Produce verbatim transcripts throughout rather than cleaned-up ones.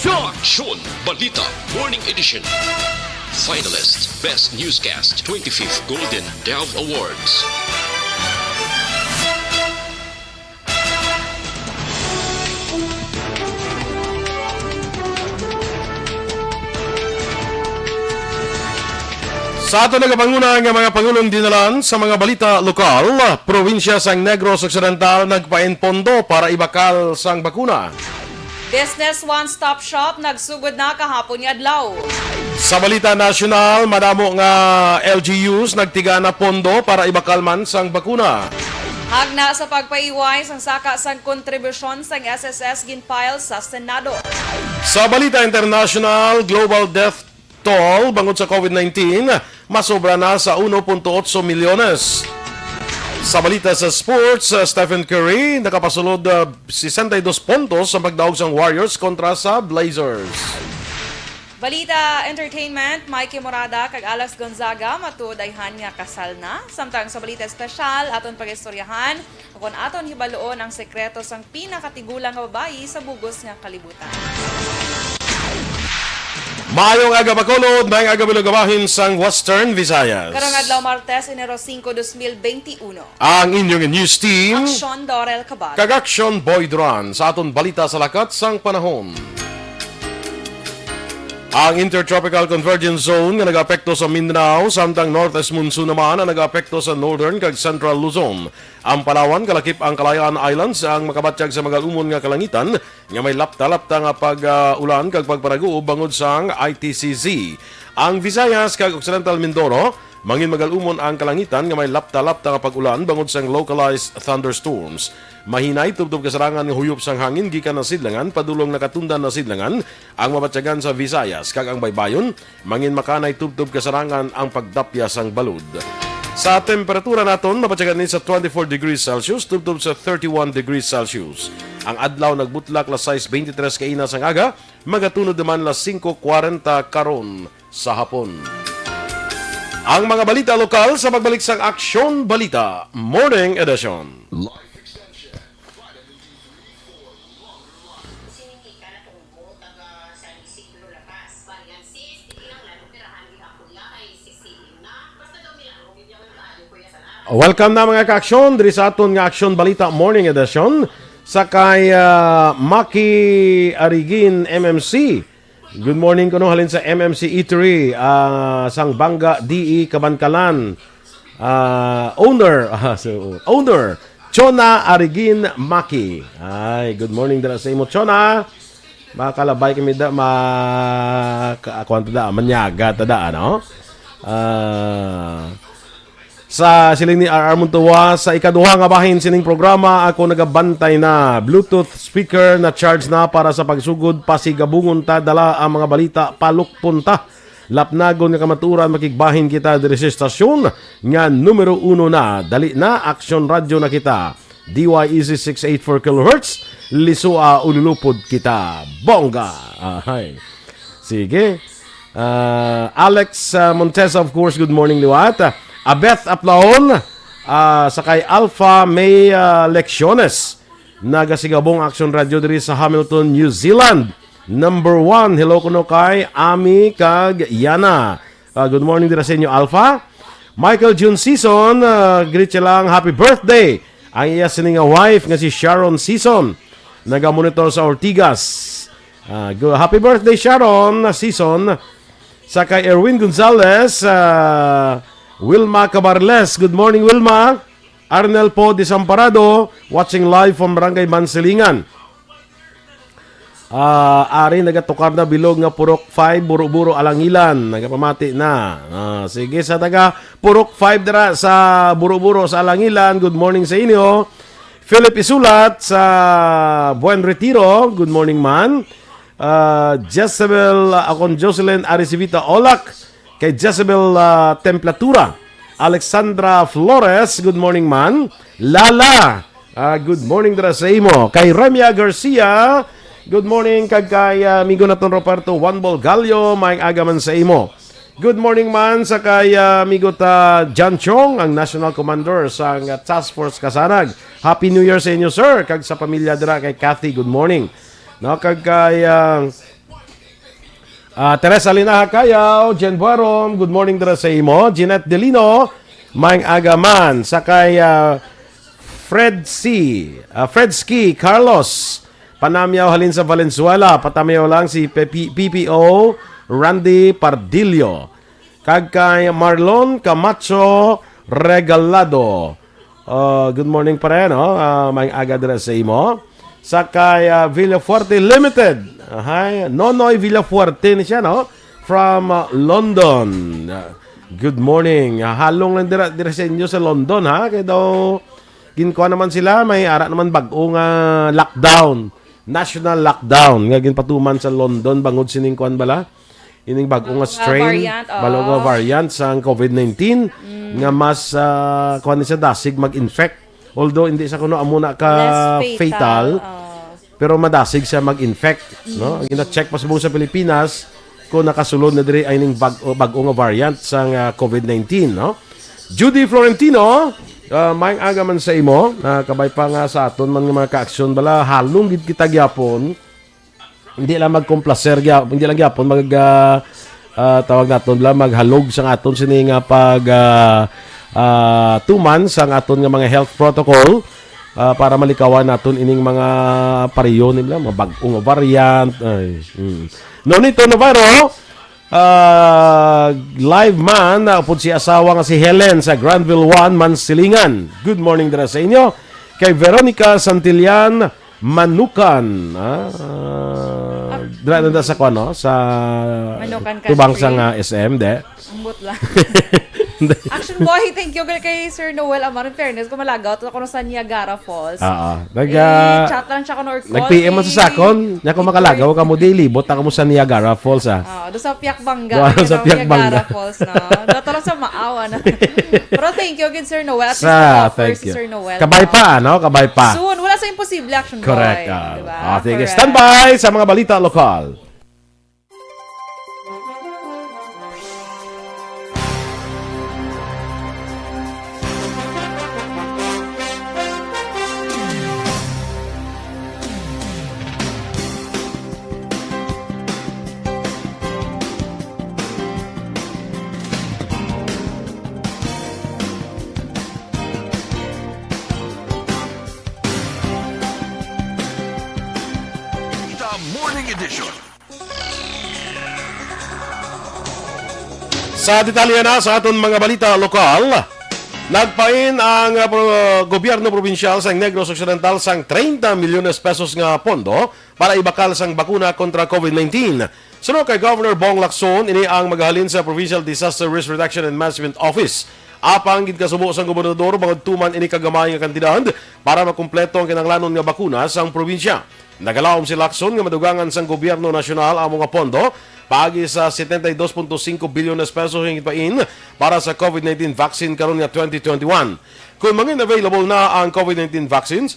Aksyon Balita Morning Edition. Finalist, Best Newscast, twenty-fifth Golden Dove Awards. Sa aton nagapanguna nga mga pangulong dinalan sa mga balita lokal, probinsya sang Negros Occidental nagpain pondo para ibakal sang bakuna. Business One Stop Shop nagsugod na kahapon nga adlaw. Sa balita nasyonal, madamo nga L G Us nagtiga na pondo para ibakal man sang bakuna. Hagna sa pagpaiway sang saka sang kontribusyon sang S S S ginfile sa Senado. Sa balita international, global death toll bangod sa COVID nineteen, masobra na sa uno punto otso milyones. Sa balita sa sports, uh, Stephen Curry nakapasulod, uh, sesenta y dos puntos sa pagdaog sang Warriors kontra sa Blazers. Balita entertainment, Mikey Morada kag Alex Gonzaga matuod ayhan nga kasal na. Samtang sa balita espesyal, aton pag-istoryahan kon aton hibaloon ang sekreto sang pinakatigulang nga babayi sa bugos nga kalibutan. Maayong aga, Bacolod, maayong aga, Bilog, bahin sang Western Visayas. Karong adlaw, Martes, Enero singko, dos mil benti uno. Ang inyong news team, Aksyon Dorel Cabal kag Aksyon Boy Duran, sa aton balita sa lakat sang panahon. Ang Intertropical Convergence Zone nga nagaapekto sa Mindanao, samtang Northeast Monsoon naman ang nagaapekto sa Northern kag Central Luzon. Ang Palawan kalakip ang Kalayaan Islands ang makabatyag sa magalumon nga kalangitan nga may lapta-lapta nga pag-ulan kag pagpanaguob bangod sang I T C Z. Ang Visayas kag Occidental Mindoro, mangin magalumon ang kalangitan nga may lapta-lapta nga pag-ulan bangod sang localized thunderstorms. Mahinay tubtob kasarangan nga huyop sang hangin gikan na sidlangan padulong nakatundan na sidlangan ang mabatyagan sa Visayas, kag ang baybayon mangin makanay tubtob kasarangan ang pagdapya sang balod. Sa temperatura naton, mabatyagan ni sa twenty-four degrees Celsius tubtob sa thirty-one degrees Celsius. Ang adlaw nagbutlak las sais beintitres kaina sang aga, magatunod naman las singko kwarenta karon sa hapon. Ang mga balita lokal sa pagbalik sang Aksyon Balita Morning Edition. Welcome na, mga kaaksyon, diri sa aton nga Aksyon Balita Morning Edition. Sa kay, ah, Maki Arigin, M M C. Good morning kuno halin sa M M C Eatery, ah, sang Banga D E Kabankalan. Ah, owner, ah, so, owner, Chona Arigin Maki. Ay, good morning dira sa imo, Chona. Makalabay kami da, ma-, ka-, kuwan ta da, manyaga ta da, ano? Ah, sa siling ni R R Montoya, sa ikaduha nga bahin sining programa, ako nagabantay na. Bluetooth speaker na charge na para sa pagsugod, pasigabungon ta, dala ang mga balita, palukpon ta. Lapnagon nga kamatuoran, makigbahin kita diri sa estasyon nga numero uno na. Dali na, Aksyon Radyo na kita. D Y E C six eight four kilohertz, Lisua, Ululupod kita. Bongga! Ahay. Sige. Ah, Alex, ah, Montesa, of course, good morning, liwat. Ah, Abeth Aplaon, ah, sa kay Alpha May, ah, Lecciones. Nagasigabong Aksyon Radyo diri sa Hamilton, New Zealand. Number one, hello kuno kay Ami kag Yana. Ah, good morning dira sa inyo, Alpha. Michael June Season, ah, greet siya lang, happy birthday. Ang iya sini nga wife nga si Sharon Season, naga-monitor sa Ortigas. Ah, go, happy birthday, Sharon Season. Sa kay Erwin Gonzalez, ah, Wilma Cabarles. Good morning, Wilma. Arnel po Desamparado, watching live from Barangay Mansilingan. Ah, ari nagatukar na bilog nga Purok five, Buro-Buro, Alangilan. Nagapamati na. Ah, sige, sa taga Purok five dira sa Buro-Buro sa Alangilan, good morning sa inyo. Philip Isulat sa Buen Retiro, good morning man. Ah, Jezebel, ah, akon Jocelyn Aricivita Olak, kay Jezebel, ah, Templatura. Alexandra Flores, good morning man. Lala, ah, good morning dira sa imo. Kay Remia Garcia, good morning. Kag kay, ah, amigo naton Roberto Juan Bolgallo, maayong aga man sa imo. Good morning man sa kay, ah, amigo ta John Chong, ang National Commander sa, ah, Task Force Kasanag. Happy New Year sa inyo, sir, kag sa pamilya dira kay Kathy. Good morning. No, kag kay, ah, Ah, Teresa Linaha Kayaw, Jen Buarom, good morning dira sa imo. Jeanette Delino, maayong aga man. Sa kay, ah, Fred C, ah, Fred Ski Carlos, panamyaw halin sa Valenzuela, patamayaw lang si P P, P P O Randy Pardillo. Kag kay Marlon Camacho Regalado. Ah, good morning pa rin, no? Ah, maayong aga dira sa imo. Sa kay, ah, Villafuerte Limited. Ahay, Nonoy Villafuerte ni siya, no? From, ah, London. Ah, good morning. Ah, halong lang dira, dira sa inyo sa London, ha? Kay daw, ginkuha naman sila, may ara naman bag-o nga lockdown. National lockdown nga ginpatuman sa London bangod sining kuan bala. Ining bag-o nga Bag-o nga strain, variant, bag-o nga oo. variant sang covid nineteen Mm. nga mas, ah, kuwan ni siya, dasig mag-infect. Although hindi sa kuno amo na ka Less fatal, fatal, oo. pero madasig siya mag-infect, no? Ang gina-check pa subong sa Pilipinas kung nakasulod na diri ay ning bag-o, bag-o nga variant sang, ah, covid nineteen, no? Judy Florentino, ah, maayong aga man sa imo. Ah, kabay pa nga sa aton man nga mga kaaksyon bala, halong gid kita gyapon. Hindi lang magkomplaser gya-, hindi lang gyapon mag, ah, ah, tawag naton bala, maghalog sang aton sini nga pag, ah, ah, tuman sang aton nga mga health protocol, ah, para malikawan naton ining mga pariyo ni bala, mga bag-ong variant. Ay, mm. Nonito Navarro, ah, live man na upod si asawa nga si Helen sa Granville one, Mansilingan. Good morning dira sa inyo. Kay Veronica Santillan, Manukan, ah, dira na sa kuan, no? Sa Manukan tubang sa Country. nga S M, de? Ambot lang. Hindi. Action boy, thank you kay Sir Noel Amar. In fairness, kung malagaw, to ako sa Niagara Falls. Oo. Nag, Eh, ah, chat lang siya kuno or call nag-P M man sa kay sakon. Nya kung Victor. makalagaw ka mo, di libot ako mo sa Niagara Falls, ah. Ah, do sa Piakbanga, Doon you sa know, Piakbanga. Niagara Falls, no? Doon lang sa maawa na. Pero thank you again, Sir Noel. At least Sa, naka-offer thank si you. Sir Noel, Kabay no? pa, no? Kabay pa. Soon, wala sa imposible, Action Correct, Boy. ah. Diba? Ah, sige, Correct. standby sa mga balita lokal. The Morning Edition. Sa detalye na sa aton mga balita lokal, nagpain ang, uh, pro-, gobyerno probinsyal sa Negros Occidental sang treinta milyones pesos nga pondo para ibakal sang bakuna kontra covid nineteen. Suno kay Governor Bong Lacson, ini ang magahalin sa Provincial Disaster Risk Reduction and Management Office. Apang ginkasubo sang gobernador bangod tuman ini kagamay nga kantidad para makumpleto ang kinahanglanon nga bakuna sang probinsya. Nagalawom si Lacson nga madugangan sang gobyerno nasyonal ang mga pondo paagi sa setenta y dos punto singko bilyones pesos nga gipain para sa covid nineteen vaccine karon nga twenty twenty-one. Kung mangin available na ang covid nineteen vaccines,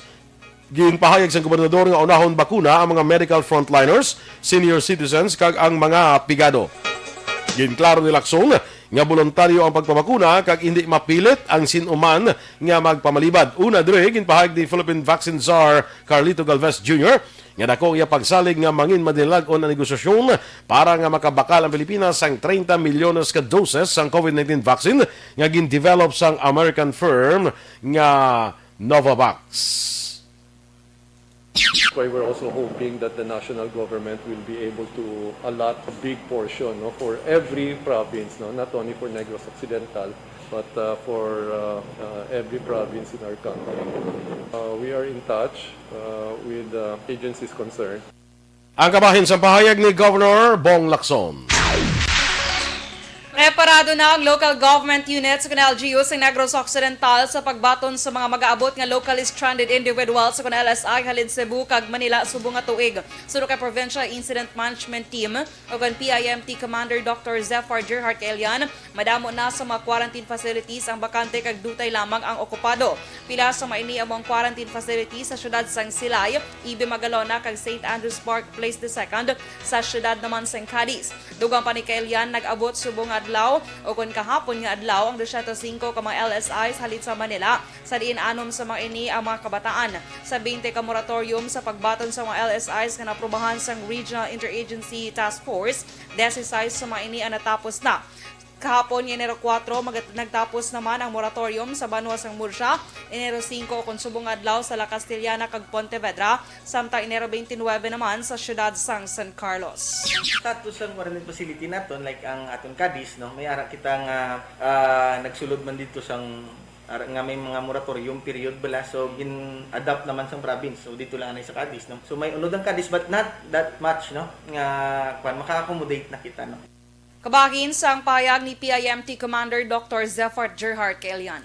ginpahayag sang gobernador nga unahon bakuna ang mga medical frontliners, senior citizens, kag ang mga pigado. Ginklaro ni Lacson nga boluntaryo ang pagpabakuna kag hindi mapilit ang sin-o man nga magpamalibad. Una diri, ginpahayag ni Philippine Vaccine Czar Carlito Galvez Junior nga dako ang iya pagsalig nga mangin madinalag-on ang negosasyon para nga makabakal ang Pilipinas sang treinta milyones ka doses sang covid nineteen vaccine nga gin-develop sang American firm nga Novavax. Why we're also hoping that the national government will be able to allot a big portion, no, for every province, no, not only for Negros Occidental, but, uh, for, uh, uh, every province in our country. Uh, we are in touch, uh, with, uh, agencies concerned. Ang kabahin sa pahayag ni Governor Bong Lacson. Preparado na ang local government units ug L G Us sa Negros Occidental sa pagbaton sa mga mag-aabot nga locally stranded individuals ug L S I halin Cebu kag Manila subong nga tuig. Suno kay Provincial Incident Management Team ug ang P I M T Commander Doctor Zephyr Gerhard Kaelian, madamo na sa mga quarantine facilities ang bakante kag dutay lamang ang okupado. Pila sa mga ini amo ang quarantine facilities sa siyudad sang Silay, Ibe Magalona kag Saint Andrew's Park Place the second sa siyudad naman sang Cadiz. Dugang pa ni Kaelian, nag-abot subong nga adlaw, o kon kahapon nga adlaw, ang dosyentos singko ka mga L S Is halin sa Manila, sa diin anom sa mga ini ang mga kabataan. Sa twenty ka moratorium sa pagbaton sa mga L S Is nga naaprubahan sang Regional Interagency Task Force, disisais sa mga ini ang natapos na. Kahapon, Enero kuwatro, mag-, nagtapos naman ang moratorium sa banwa sang Murcia, Enero singko kon subong adlaw sa La Castellana kag Pontevedra, samtang Enero twenty-nine naman sa siyudad sang San Carlos. Status sang quarantine facility naton, like ang aton Cadiz, no, may ara kita nga, ah, nagsulod man dito sang ara-, nga may mga moratorium period bala, so gin-adapt naman sang province, so dito lang anay sa Cadiz, no, so may unod ang Cadiz, but not that much, no, nga kwan, maka-accommodate na kita, no. Kabahin sang pahayag ni P I M T Commander Doctor Zephyr Gerhard Kaelian.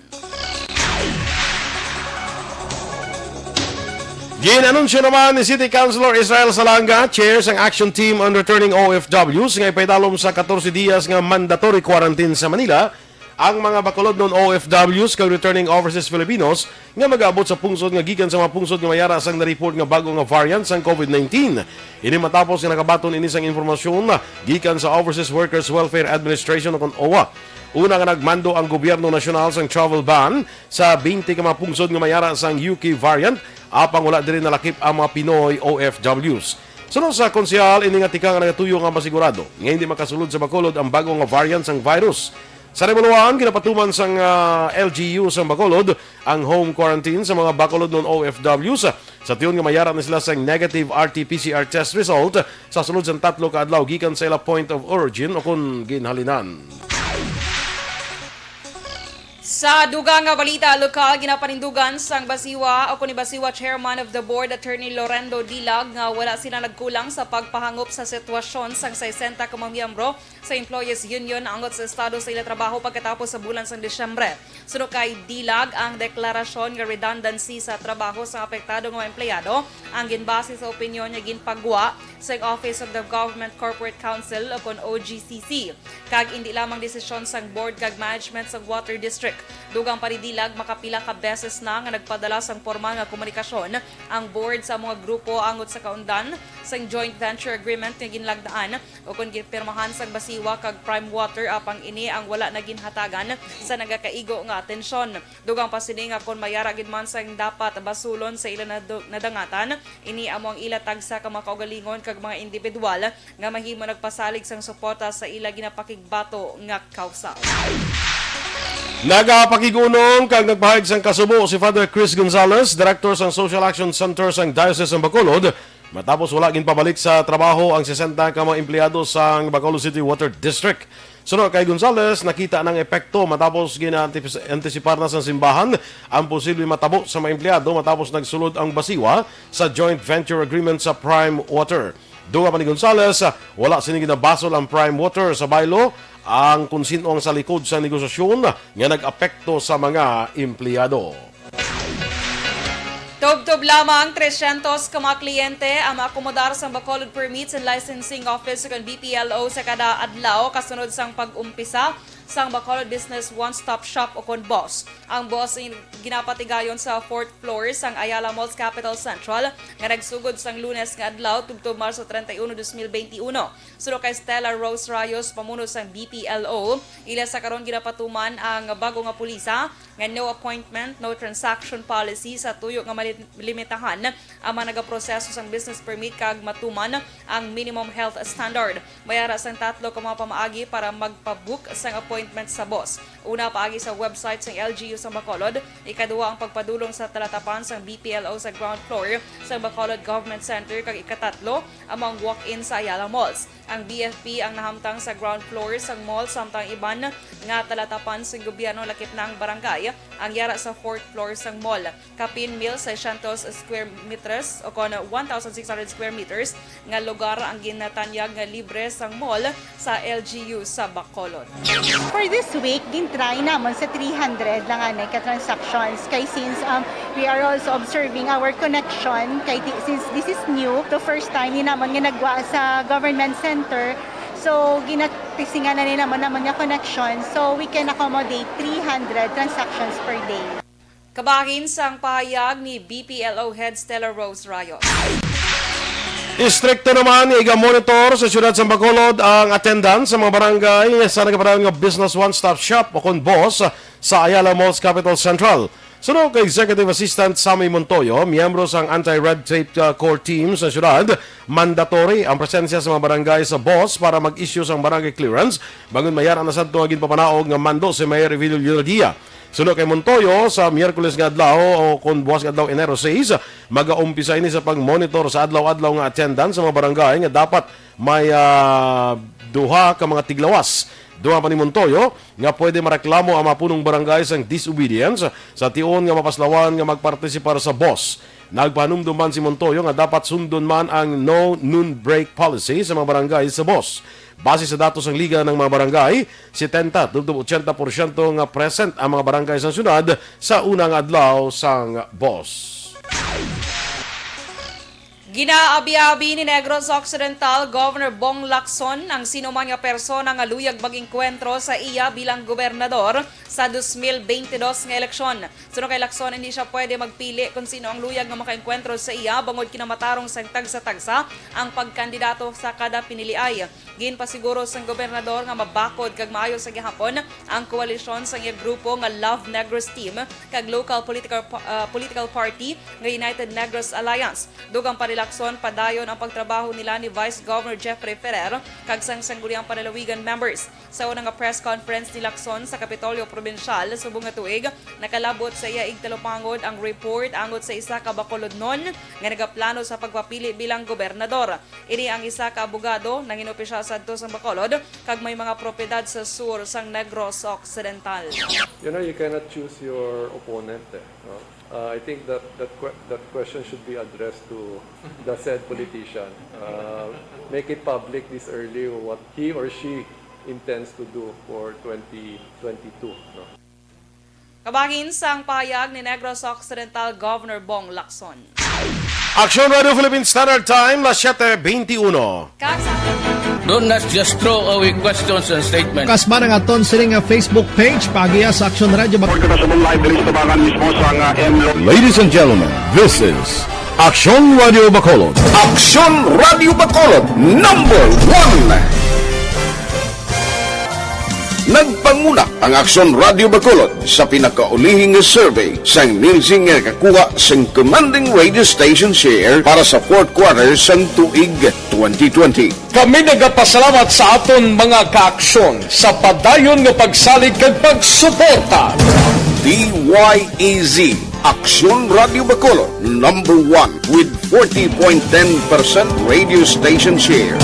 Gin-anunsyo naman ni City Councilor Israel Salanga, chair sang Action Team on Returning O F Ws, nga ipaidalom sa katorse diyas nga mandatory quarantine sa Manila ang mga Bacolodnon O F Ws kag returning overseas Filipinos nga mag-abot sa pungsod nga gikan sa mga pungsod nga may ara sang na-report nga bag-o nga variant sang COVID nineteen. Ini matapos nga nakabaton ini sang impormasyon gikan sa Overseas Workers Welfare Administration o kon OWWA. Una nga nagmando ang gobyerno nasyonal sang travel ban sa twenty ka mga pungsod nga may ara sang U K variant, apang wala diri nalakip ang mga Pinoy O F Ws. Suno sa konsehal, ini nga tikang nagatuyo nga masigurado nga hindi makasulod sa Bacolod ang bag-o nga variant sang virus. Sa Rebuluan, ginapatuman sang, ah, L G U sang Bacolod ang home quarantine sa mga Bacolodnon O F Ws, sa tion nga may ara na sila sang negative R T P C R test result sa sulod sang tatlo ka adlaw gikan sa ila point of origin o kon ginhalinan. Sa dugang nga balita lokal, ginapanindugan sang Basiwa o kon ni Basiwa Chairman of the Board, Attorney Lorendo Dilag, nga wala sila nagkulang sa pagpahangop sa sitwasyon sang sesenta ka mga miyembro sa Employees Union angot sa estado sa ila trabaho pagkatapos sa bulan sang Disyembre. Suno kay Dilag, ang deklarasyon nga redundancy sa trabaho sang apektado nga mga empleyado ang ginbase sa opinyon nga ginpagwa sang Office of the Government Corporate Counsel o kon O G C C, kag indi lamang desisyon sang board kag management sang Water District. Dugang pa ni Dilag, makapila ka beses na nga nagpadala sang pormal nga komunikasyon ang board sa mga grupo angot sa kaundan sang joint venture agreement nga ginlagdaan o kon ginpirmahan sang Basiwa kag Prime Water, apang ini ang wala na ginhatagan sa nagakaigo nga atensyon. Dugang pa sini nga kon mayara gid man sang dapat basulon sa ila nadu-, nadangatan, ini amo ang ila tagsa ka mga kaugalingon kag mga indibidwal nga mahimo nagpasalig sang suporta sa ila ginapakigbato nga kawsa. Nagapakig-unong kag nagpahayag sang kasubo si Father Chris Gonzalez, Director sang Social Action Center sang Diocese sang Bacolod, matapos wala ginpabalik sa trabaho ang sesenta ka mga empleyado sang Bacolod City Water District. Suno kay Gonzalez, nakita na ang epekto matapos gina-antis-, antisipar na sang simbahan ang posible matabo sa mga empleyado matapos nagsulod ang Basiwa sa joint venture agreement sa Prime Water. Dugang pa ni Gonzalez, wala sini ginabasol ang Prime Water sa baylo ang kon sin-o ang sa likod sa negosasyon nga nag-apekto sa mga empleyado. Tubtob lamang, trescientos ka mga kliyente ang maakomodar sa Bacolod Permits and Licensing Office o kon B P L O sa kada adlaw kasunod sang pag-umpisa sang Bacolod Business One Stop Shop o kon BOSS. Ang BOSS ang ginapatigayon sa fourth floor sang Ayala Malls Capital Central nga nagsugod sang Lunes nga adlaw tubtob Marso treinta y uno, dos mil veintiuno. Suno kay Stella Rose Rayos, pamuno sang B P L O, ila sa karon ginapatuman ang bag-o nga pulisa nga no appointment, no transaction policy sa tuyo nga mali-, limitahan ang mga nagaproseso sang business permit kag matuman ang minimum health standard. May ara sang tatlo ka mga pamaagi para magpa-book sang appointment sa BOSS. Una, paagi sa website sang L G U sa Bacolod, ikaduha ang pagpadulong sa talatapan sang B P L O sa ground floor sang Bacolod Government Center, kag ikatatlo amo ang walk-in sa Ayala Malls. Ang B F P ang nahamtang sa ground floor sang mall, samtang iban nga talatapan sang gobyerno lakip na ang barangay ang yara sa fourth floor sang mall. Kapin mil seiscientos square meters o kon one thousand six hundred square meters nga lugar ang ginatanyag nga libre sang mall sa L G U sa Bacolod. For this week, gin-try namon sa three hundred lang anay ka transactions. Kay since, um, we are also observing our connection, kay di-, since this is new, the first time ni namon nga nagwa sa government center, so ginatisingan na ni namon namon nga connection, so we can accommodate three hundred transactions per day. Kabahin sang pahayag ni B P L O Head Stella Rose Rayos. Istrikto naman nga iga-monitor sa siyudad sa Bacolod ang attendance sa mga barangay sa nagapadayon nga Business One Stop Shop o kon BOSS sa Ayala Malls Capital Central. Suno kay Executive Assistant Sammy Montoyo, miyembro sang Anti-Red Tape, uh, Core Team sa siyudad, mandatory ang presensya sa mga barangay sa BOSS para mag-issue sang barangay clearance, bangod may ara na sadto nga ginpapanaog nga mando si Mayor Evelio Leonadia. Suno kay Montoyo, sa Miyerkules nga adlaw o kon buwas nga adlaw, Enero sais, magaumpisa ini sa pagmonitor sa adlaw-adlaw nga attendance sa mga barangay nga dapat may, ah, duha ka mga tiglawas. Duha pa ni Montoyo nga pwede mareklamo ang mga punong barangay sang disobedience sa tion nga mapaslawan nga magpartisipar sa BOSS. Nagpahanumdom man si Montoyo nga dapat sundon man ang no noon break policy sa mga barangay sa BOSS. Base sa datos sang Liga ng mga Barangay, setenta tubtob ochenta porsyento nga present ang mga barangay sang syudad sa una nga adlaw sang BOSS. Ginaabi-abi ni Negros Occidental Governor Bong Lacson ang sinuman nga persona nga luyag mag-engkwentro sa iya bilang gobernador sa dos mil bente dos nga eleksyon. Suno kay Lacson, hindi siya pwede magpili kung sino ang luyag nga makaengkwentro sa iya, bangod kinamatarong sang tagsa-tagsa ang pagkandidato sa kada piniliay. Ginpasiguro sang gobernador nga mabakod kag maayo sa gihapon ang koalisyon sang iya grupo nga Love Negros Team kag local political pa-, ah, political party nga United Negros Alliance. Dugang pa ni Lacson, padayon ang pagtrabaho nila ni Vice Governor Jeffrey Ferrer kag sang Sangguniang Panlalawigan members. Sa una nga press conference ni Lacson sa Kapitolyo Probinsyal subong nga tuig, nakalabot sa iya igtalupangod ang report angot sa isa ka Bacolodnon nga nagaplano sa pagpapili bilang gobernador. Ini ang isa ka abogado, nangin-opisyal sadto sa Bacolod, kag may mga propiedad sa sur sang Negros Occidental. You know, you cannot choose your opponent, eh, no? Uh, I think that that que- that question should be addressed to the said politician. Uh, make it public this early what he or she intends to do for twenty twenty-two, no? Kabahin sang pahayag ni Negros Occidental Governor Bong Lacson. Aksyon Radio Philippine Standard Time, las siete veintiuno. Don't not just throw away questions and statements. Kasma nga ton sini nga Facebook page, pagiya sa Aksyon Radio Bacolod. Kita sa live diri sa tabangan mismo sa nga M Lo. Ladies and gentlemen, this is Aksyon Radio Bacolod. Aksyon Radio Bacolod, number one. Nagpanguna ang Aksyon Radio Bacolod sa pinakaulihi nga survey sang Nielsen nga nakakuha sang commanding radio station share para sa fourth quarter sang tuig twenty twenty. Kami nagapasalamat sa aton mga kaaksyon sa padayon nga pagsalig kag pagsuporta. D Y E Z, Aksyon Radio Bacolod, number one with forty point ten percent radio station share.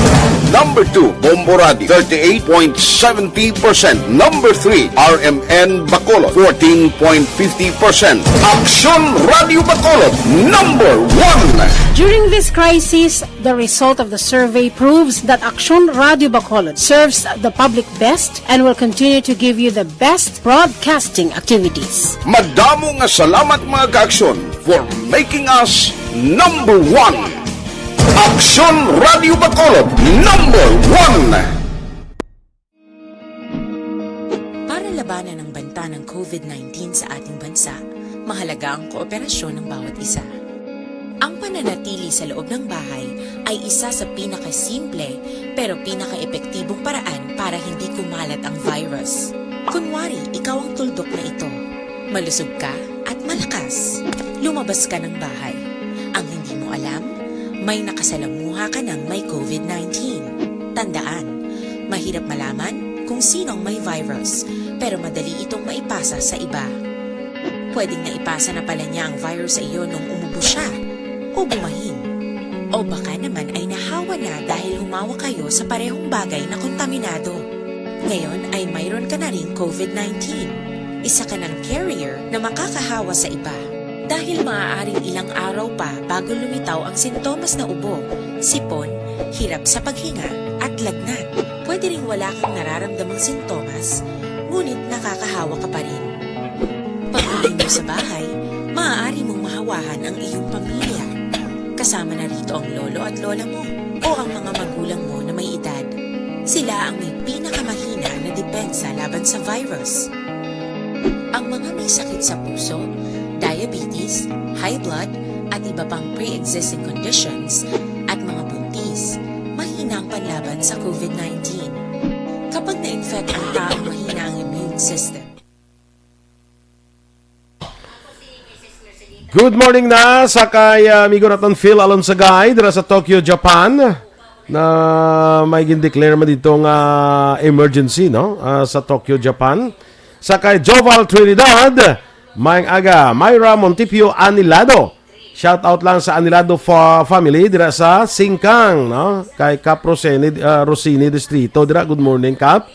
Number two, Bombo Radio, thirty-eight point seventy percent. Number three, R M N Bacolod, fourteen point fifty percent. Aksyon Radio Bacolod, number one. During this crisis, the result of the survey proves that Aksyon Radio Bacolod serves the public best and will continue to give you the best broadcasting activities. Madamo nga salamat, mga kaaksyon, for making us number one. Aksyon Radio Bacolod, number one. Para labanan ang banta ng COVID nineteen sa ating bansa, mahalaga ang kooperasyon ng bawat isa. Ang pananatili sa loob ng bahay ay isa sa pinakasimple pero pinakaepektibong paraan para hindi kumalat ang virus. Kunwari, ikaw ang tuldok na ito. Malusog ka at malakas. Lumabas ka ng bahay. Ang hindi mo alam, may nakasalamuha ka ng may COVID nineteen. Tandaan, mahirap malaman kung sino ang may virus, pero madali itong maipasa sa iba. Pwedeng naipasa na pala niya ang virus sa iyo nung umubo siya, o bumahin. O baka naman ay nahawa na dahil humawak kayo sa parehong bagay na kontaminado. Ngayon ay mayroon ka na ring COVID nineteen. Isa ka ng carrier na makakahawa sa iba. Dahil maaaring ilang araw pa bago lumitaw ang sintomas na ubo, sipon, hirap sa paghinga, at lagnat. Pwede ring wala kang nararamdamang sintomas, ngunit nakakahawa ka pa rin. Pag-uwi mo sa bahay, maaari mong mahawahan ang iyong pamilya. Kasama na rito ang lolo at lola mo o ang mga magulang mo na may edad. Sila ang may pinakamahina na depensa laban sa virus. Ang mga may sakit sa puso, diabetes, high blood, at iba pang pre-existing conditions, at mga buntis laban sa COVID nineteen. Kapag na-infect ang tao, mahina ang immune system. Good morning na sa kay, ah, amigo naton Phil Alonsagay dira sa Tokyo, Japan, na may gin-declare man dito nga emergency, no? Ah, sa Tokyo, Japan. Sa kay Joval Trinidad, maayong aga. Myra Montipio Anilado. Shout out lang sa Anilado fa-, family dira sa Singkang, no? Kay Cap Rosini, ah, Rosini Distrito dira. Good morning, Cap.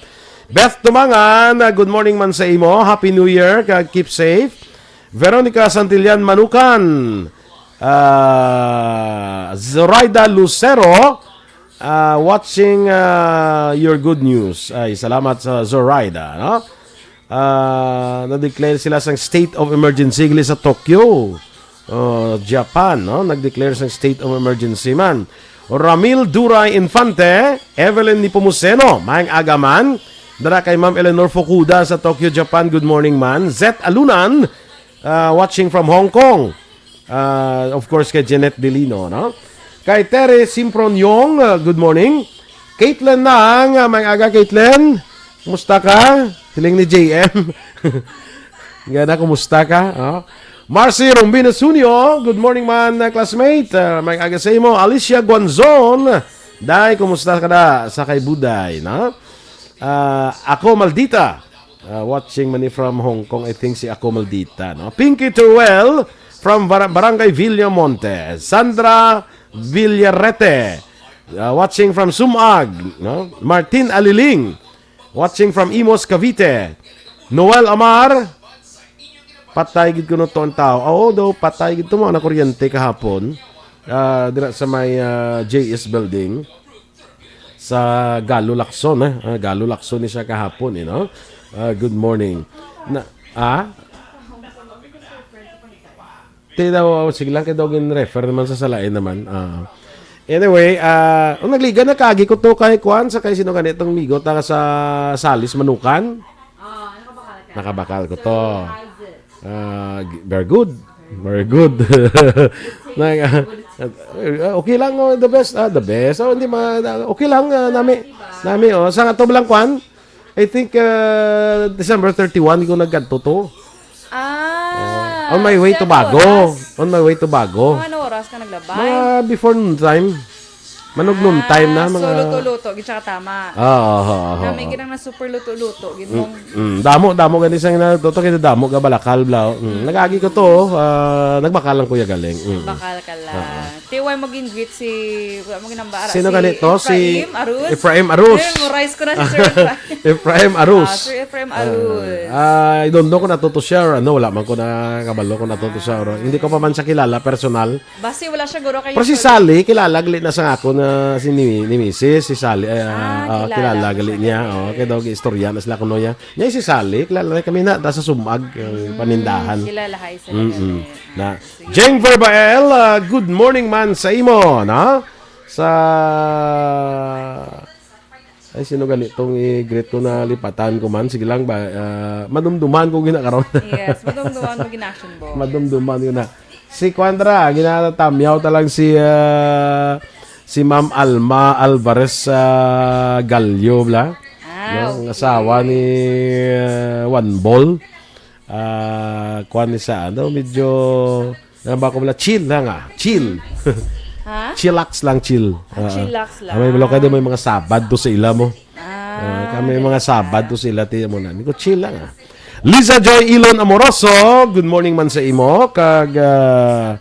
Beth Tumangan, ah, good morning man sa imo. Happy New Year, kag keep safe. Veronica Santillan Manukan. Ah, Zoraida Lucero, ah, watching, ah, your good news. Ay, salamat sa Zoraida, no? Ah, na-declare sila sang state of emergency gali sa Tokyo, oh, Japan, no? Nag-declare sang state of emergency man. Ramil Duray Infante, Evelyn Nepomuceno, maayong aga man. Dara kay Ma'am Eleanor Fukuda sa Tokyo, Japan. Good morning man. Zet Alunan, ah, watching from Hong Kong. Ah, of course, kay Jeanette Delino, no? Kay Terry Simproniong, ah, good morning. Caitlin Nang, ah, maayong aga, Caitlin. Kumusta ka? Siling ni J M. Gana, kumusta ka? Oh. Marcy Rombino Sunio, good morning man, ah, classmate. Ah, maayong aga sa imo. Alicia Guanzon, day, kumusta ka na sa kay Buday, no? Ah, ako, Maldita. Ah, watching man ni from Hong Kong, I think si Ako Maldita, no? Pinky Terwell from Bar-, Barangay Villamonte. Sandra Villarete, ah, watching from Sumag, no? Martin Aliling, watching from Imus, Cavite. Noel Amar, patay gid kuno to ang tao. Oo, daw patay gid to mo na kuryente kahapon. Ah, dira sa may, ah, J S Building. Sa Galo Lacson, eh. Ah, Galo Lacson ni siya kahapon, eh, no? Ah, good morning. Na, ah? Ti daw, sige lang, kay daw gin-refer naman sa salain naman. Ah. Anyway, ah, ang nagliga na kagi ko to kay Kwan, sa kay sino gani itong migo ta sa Salis Manukan? Ah, nakabakal ka. Nakabakal ko to. So, how's it? Ah, g-, very good. Very good. Na, ah, okay lang, oh, the best, ah, the best. Oh, hindi ma-, na-, okay lang, ah, nami, nami, oh. Sa ato lang, Kwan, I think, ah, December thirty-one, ko nagkadto to. Ah, Oh, on my way to siya Bago. Oras. On my way to Bago. Mga ano oras ka naglabay? Mga before noon time. Manog noon time na, Ah, so mga luto-luto, gid siya katama. Ah, oo, oo, Na may oo. ginang na super luto-luto, gid Mm, mong mm. Damo, damo gani sang na, to, to, kaya damo ga balakal, bla. Mm. Mm. Nag-agi ko to, ah, nagbakal lang, Kuya Galing. Mm. Bakal ka lang. Oo. Ti, why mo gin-greet si, why mo ginambara Sino si gani to? Si Efraim Arus? Efraim Arus. Memorize ko na si Sir Efraim. Efraim Arus. Ah, Sir Efraim Ah, Arus. ah, I don't know kung nato to siya or ano, wala man ko na kabalo kung nato to siya or hindi ko pa man siya kilala personal. Basi wala siya guro kay Pero si Sally, kilala gali na sa ako na si ni, ni Misis, si Sally, ah, Ah, ah, kilala kilala ko gali siya niya. gali. Oh, kay daw istorya na sila kuno niya. Niya si Sally, kilala na kami na, ta sa Sumag, eh, Mm, panindahan. kilala, hi, sila Mm-mm. gali. Na, Sige. Jeng Verbael, ah, good morning man sa imo, na? Sa, ay, sino gani tong i-greet ko na lipatan ko man? Sige lang ba, ah, madumduman ko gina karon. Yes, madumduman mo gina action, boy. Madumduman ko na. Si Kuan dira, ginatamyaw ta lang si, ah, si Ma'am Alma Alvarez, ah, Gallo, bla? Ah, No, ang okay. asawa ni, ah, Juan Bol. Ah, kuan ni sa, ano, medyo, ano ba ako, bla? Chill lang, ah. Chill. Ha? Chillax lang, chill. Ah, Ah, chillax ah. May lang. Malokay daw may mga sabad to sa ila mo. Ah, Ah, kami mga ganun sabad ba? to sila, tiyan mo na. Hindi ko chill lang, ah. Liza Joy Ilon Amoroso, good morning man sa imo. Kag, ah,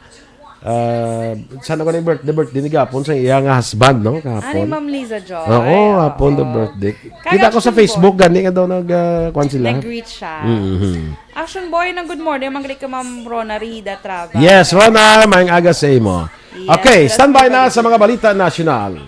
ah, sana ko na yung birthday, birthday ni Gapon sa iya nga husband, no? Kahapon. Ani, Ma'am Liza Joy? Oo, hapon the Oo. birthday. Kaya Kita ko sa actually, Facebook, boy, gani nga daw nag, ah, kwan sila. nag-greet siya. Mhm. Action boy, ng good morning. Manggaling ka, Ma'am Rona Rida Traba. Yes, Rona, maayong aga sa imo. Yes, Okay, that's standby na good. sa mga balita nasyonal.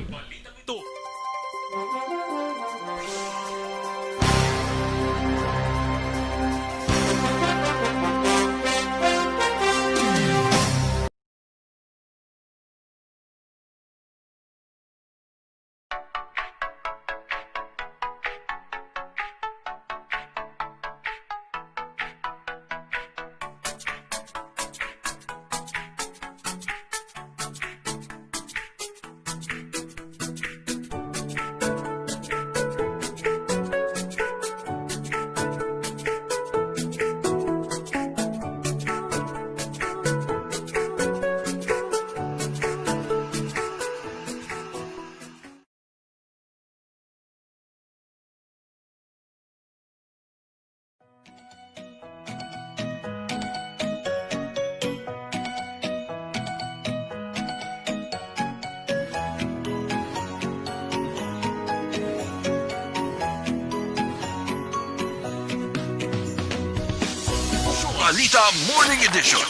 Balita Morning Edition.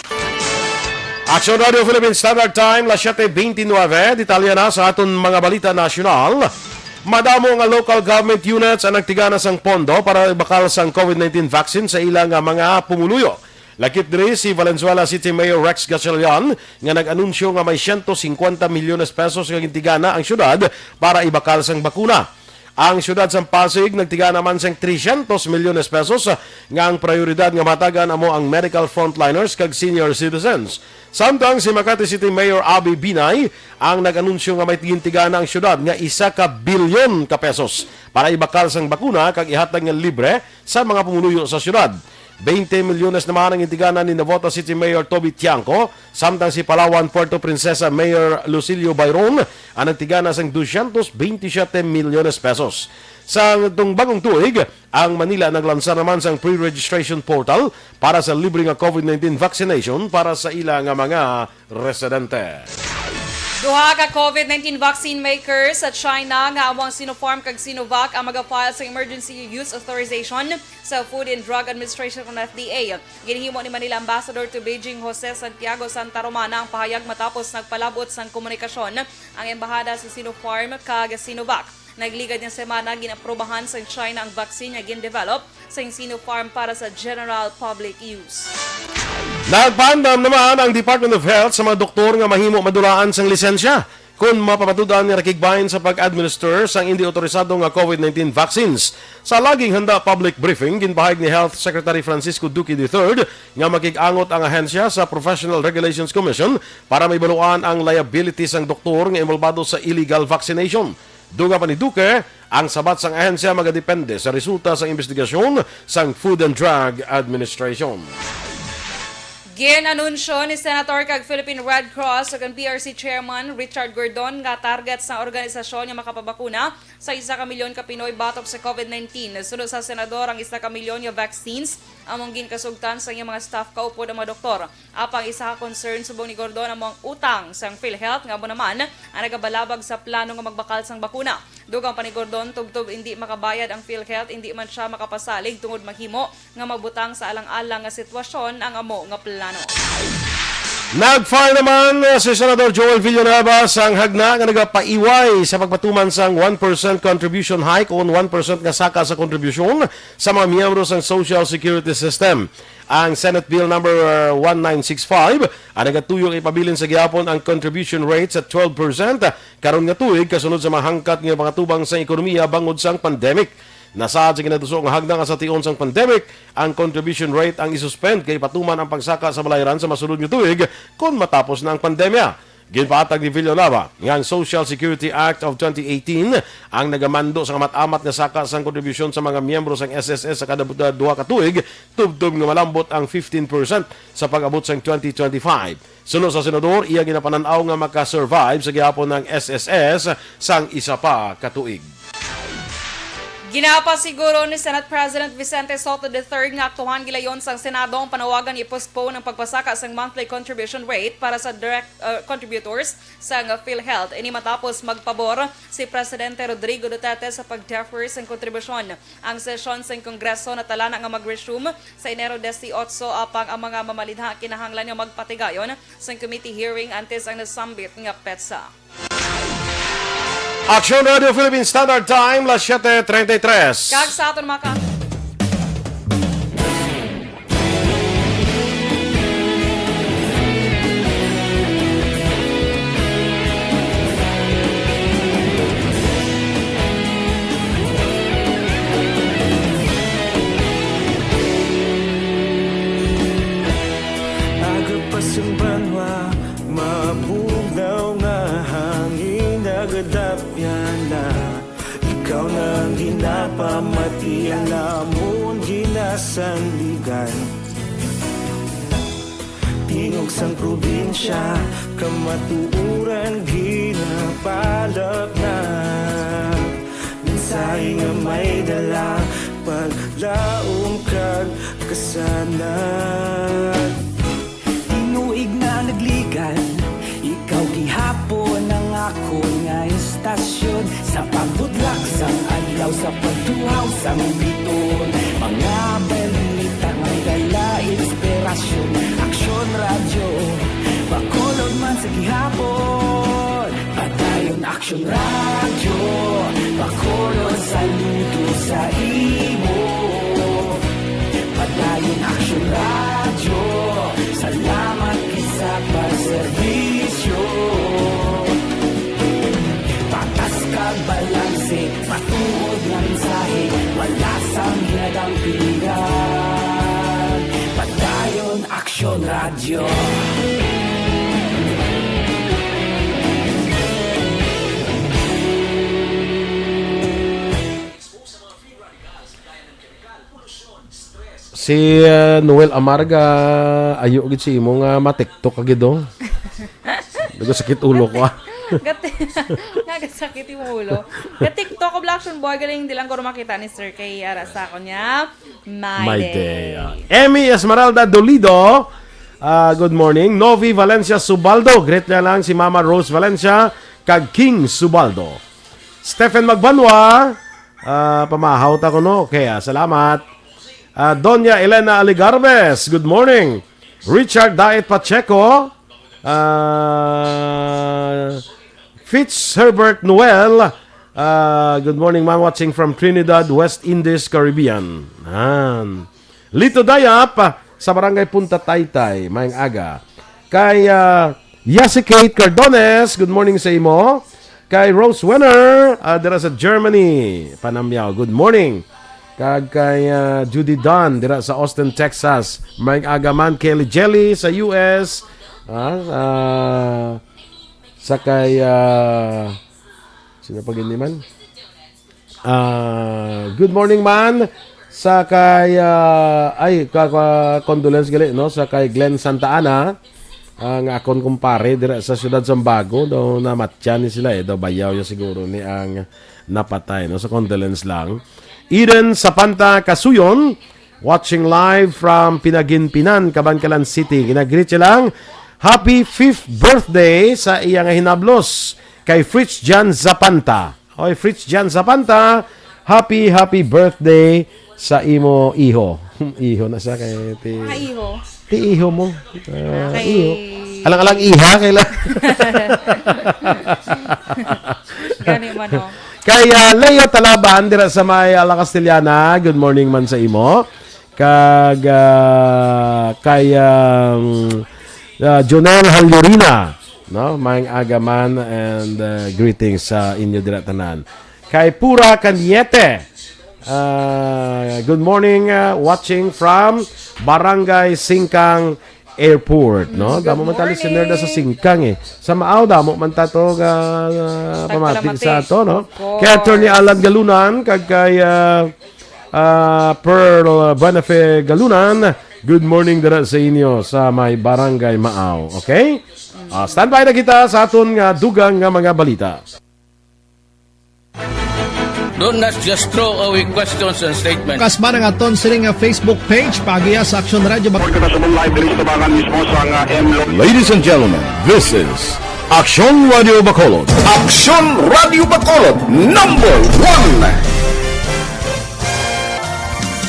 Action Radio Philippine Standard Time, las siete veintinueve. Detalye na sa aton mga balita nasyonal. Madamo nga local government units ang nagtigana sang pondo para ibakal sang COVID nineteen vaccine sa ila nga mga pumuluyo. Lakip diri si Valenzuela City Mayor Rex Gatchalian, nga nag-anunsyo nga may siyento singkwenta milyones pesos nga gintigana ang syudad para ibakal sang bakuna. Ang siyudad sang Pasig nagtigana man sang trescientos milyones pesos, nga ang prioridad nga mahatagan amo ang medical frontliners kag senior citizens. Samtang si Makati City Mayor Abby Binay ang nag-anunsyo nga may gintigana ang siyudad nga isa ka bilyon ka pesos para ibakal sang bakuna kag ihatag nga libre sa mga pumuluyo sa siyudad. Twenty milyones naman ang gintigana ni Navotas City Mayor Toby Tiangco, samtang si Palawan Puerto Princesa Mayor Lucilio Byron ang nagtigana sang dosyentos benti siyete milyones pesos. Sa tong bagong tuig, ang Manila naglansar naman sang pre-registration portal para sa libre nga COVID nineteen vaccination para sa ila nga mga residente. Duha ka COVID nineteen vaccine makers sa China nga amo ang Sinopharm kag Sinovac ang maga-file sa emergency use authorization sa Food and Drug Administration o F D A. Ginhimo ni Manila Ambassador to Beijing Jose Santiago Santa Romana ang pahayag matapos nagpalabot sang komunikasyon ang embahada sa Sinopharm kag Sinovac. Nagligad nga semana, gin-aprobahan sang China ang vaccine nga gin-develop sang Sinopharm para sa general public use. Nagpaandam naman ang Department of Health sa mga doktor nga mahimo madulaan sang lisensya kon mapamatud-an nga nakigbahin sa pag-administer sang indi otorisado nga COVID nineteen vaccines. Sa laging handa public briefing, ginpahayag ni Health Secretary Francisco Duque the third nga makig-angot ang ahensya sa Professional Regulations Commission para mahibaluan ang liability sang doktor nga involbado sa illegal vaccination. Dugang pa ni Duque, ang sabat sang ahensya magadepende sa resulta sang imbestigasyon sang Food and Drug Administration. Gin-anunsyo ni Senator kag Philippine Red Cross ug ang P R C Chairman Richard Gordon nga target sang organisasyon nga makapabakuna sa isa ka milyon ka Pinoy batok sa COVID nineteen. Suno sa senador, ang isa ka milyon nga vaccines among ginkasugtan sa iyang mga staff kaupod ang mga doktor. Apang isa ka concern subong ni Gordon amo ang utang sang PhilHealth nga amo naman ang nagabalabag sa plano nga magbakal sang bakuna. Dugang pa ni Gordon, tubtob indi makabayad ang PhilHealth, indi man sia makapasalig tungod mahimo nga mabutang sa alang-alang nga sitwasyon ang amo nga plano. Nag-file naman, uh, si Senador Joel Villanueva sang hagna nga nagapaiway sa pagpatuman sang one percent contribution hike o one percent nga saka sa kontribusyon sa mga miyembro sang Social Security System. Ang Senate Bill number one nine six five ang nagatuyo nga ipabilin sa gihapon ang contribution rate sa twelve percent karon nga tuig, kasunod sa mga hangkat nga pangatubang sa ekonomiya bangod sang pandemic. Nasaad sa ginatuso nga hagna nga sa tion sang pandemic, ang contribution rate ang isuspend kay ipatuman ang pagsaka sa balayran sa masunod nga tuig kon matapos na ang pandemya. Ginpatag ni Villanueva nga ang Social Security Act of twenty eighteen ang nagamando sa kamat-amat nga saka sang kontribusyon sa mga miyembro sang S S S sa kada bu-, duha ka tuig, tubtob nga malambot ang fifteen percent sa pag-abot sang twenty twenty-five. Suno sa senador, iya ginapanan-aw nga makasurvive sa gihapon ang S S S sang isa pa ka tuig. Ginapasiguro ni Senate President Vicente Sotto the third nga aktuhan gilayon sang Senado ang panawagan nga i-postpone ang pagpasaka sang monthly contribution rate para sa direct, uh, contributors sang PhilHealth. Ini matapos magpabor si Presidente Rodrigo Duterte sa pag-defer sang kontribusyon. Ang sesyon sang Kongreso natala na nga mag-resume sa Enero dieciocho, apang ang mga mamalinha kinahanglan nga magpatigayon sang committee hearing antes ang nasambit nga petsa. Action Radio Philippine Standard Time, las siete treinta y tres. Kag sa aton mga ka- Aga pa sang banwa, mabugnaw nga hangin nagadapyan na. Ikaw na ang ginapamati, ang amon ginasandigan. Tingog sang probinsya, kamatuoran ginapalapnag. Mensahe nga may dala, paglaom kag kasanag. Tinuig na nagligan, ikaw gihapon ang akon nga istasyon. Sa pagbudlak sang adlaw, sa pagtuhaw sang biton, mga balita may dala, inspirasyon. Gihapon, Padayon Aksyon Radyo, Bacolod, saludo sa imo. Padayon Aksyon Radyo, salamat gid sa pagserbisyo. Patas kag balanse, matuod nga mensahe, wala sang ginadampigan. Padayon Aksyon Radyo. Si, uh, Noel Amarga, ayo gid si imo nga ma-TikTok ka gid, oh. Dago sakit ulo ko, ah. Gati-, nga sakit yung ulo. Ga-TikTok ko, Black Action Boy, galing di lang ko makita ni Sir kay ara sa ako niya. My, My day. Day, ah. Emmy Esmeralda Dolido, ah, good morning. Novi Valencia Subaldo, greet niya lang si Mama Rose Valencia, kag King Subaldo. Stephen Magbanwa, ah, pamahaw ta ko, no? Okay, ah, salamat. Ah, Doña Elena Aligarbes, good morning. Richard Daet Pacheco, ah, Fitz Herbert Noel, ah, good morning, ma'am, watching from Trinidad, West Indies, Caribbean. Yan. Lito Dayap, sa Barangay Punta Taytay, maayong aga. Kay, ah, Yasi Kate Cardones, good morning sa imo. Kay Rose Wenner, ah, dira sa Germany, Panamyaw, good morning. Kag kay, ah, Judy Don, dira sa Austin, Texas, maayong aga man. Kelly Jelly sa U S, ah, ah, sa kay, ah, sino pa gini man? Ah, good morning man sa kay, ah, ay, ka, ka, condolence gali, no, sa kay Glenn Santa Ana, ah, nga akon kumpare dira sa siyudad Sambago, daw namatyan ni sila, eh, daw bayaw ya siguro ni ang napatay, no, sa condolence lang. Eden Sapanta Kasuyon, watching live from Pinaginpinan, Kabankalan City. Ginagreet siya lang, happy fifth birthday sa iya nga hinablos kay Fritz Jan Zapanta. Oy, Fritz Jan Zapanta, happy, happy birthday sa imo iho. Iho na siya kay ti, Mga iho. Ti iho mo. Ah, Ah, kay iho. Alang-alang iha, kay la- Gani man, oh. Kay, ah, Leo Talaban, dira sa may, ah, La Castellana, good morning man sa imo. Kag, ah, kay, um, ah, Jonel Halyurina, no? Maayong aga man and, ah, greetings sa inyo dira tanan. Kay Pura Caniete, ah, good morning, ah, watching from Barangay Singkang Airport, no? Good Damo man ta listener na sa morning. Singkang, eh. Sa Maaw, damo man ta to ga, ah, pamati Nagpalamati. Sa ato, no? Of course. Kay Attorney Alan Galunan, kag kay, ah, ah, Pearl Buenafe Galunan, good morning dira sa inyo sa may Barangay Maaw, okay? Ah, standby na kita sa aton nga dugang nga mga balita. Don't not just throw away questions and statements. Kasba nga aton sini nga Facebook page, paagiha sa Aksyon Radyo Bac- Report kita sa live diri sa tabangan mismo sa nga M Lo- Ladies and gentlemen, this is Aksyon Radio Bacolod. Aksyon Radio Bacolod, number one.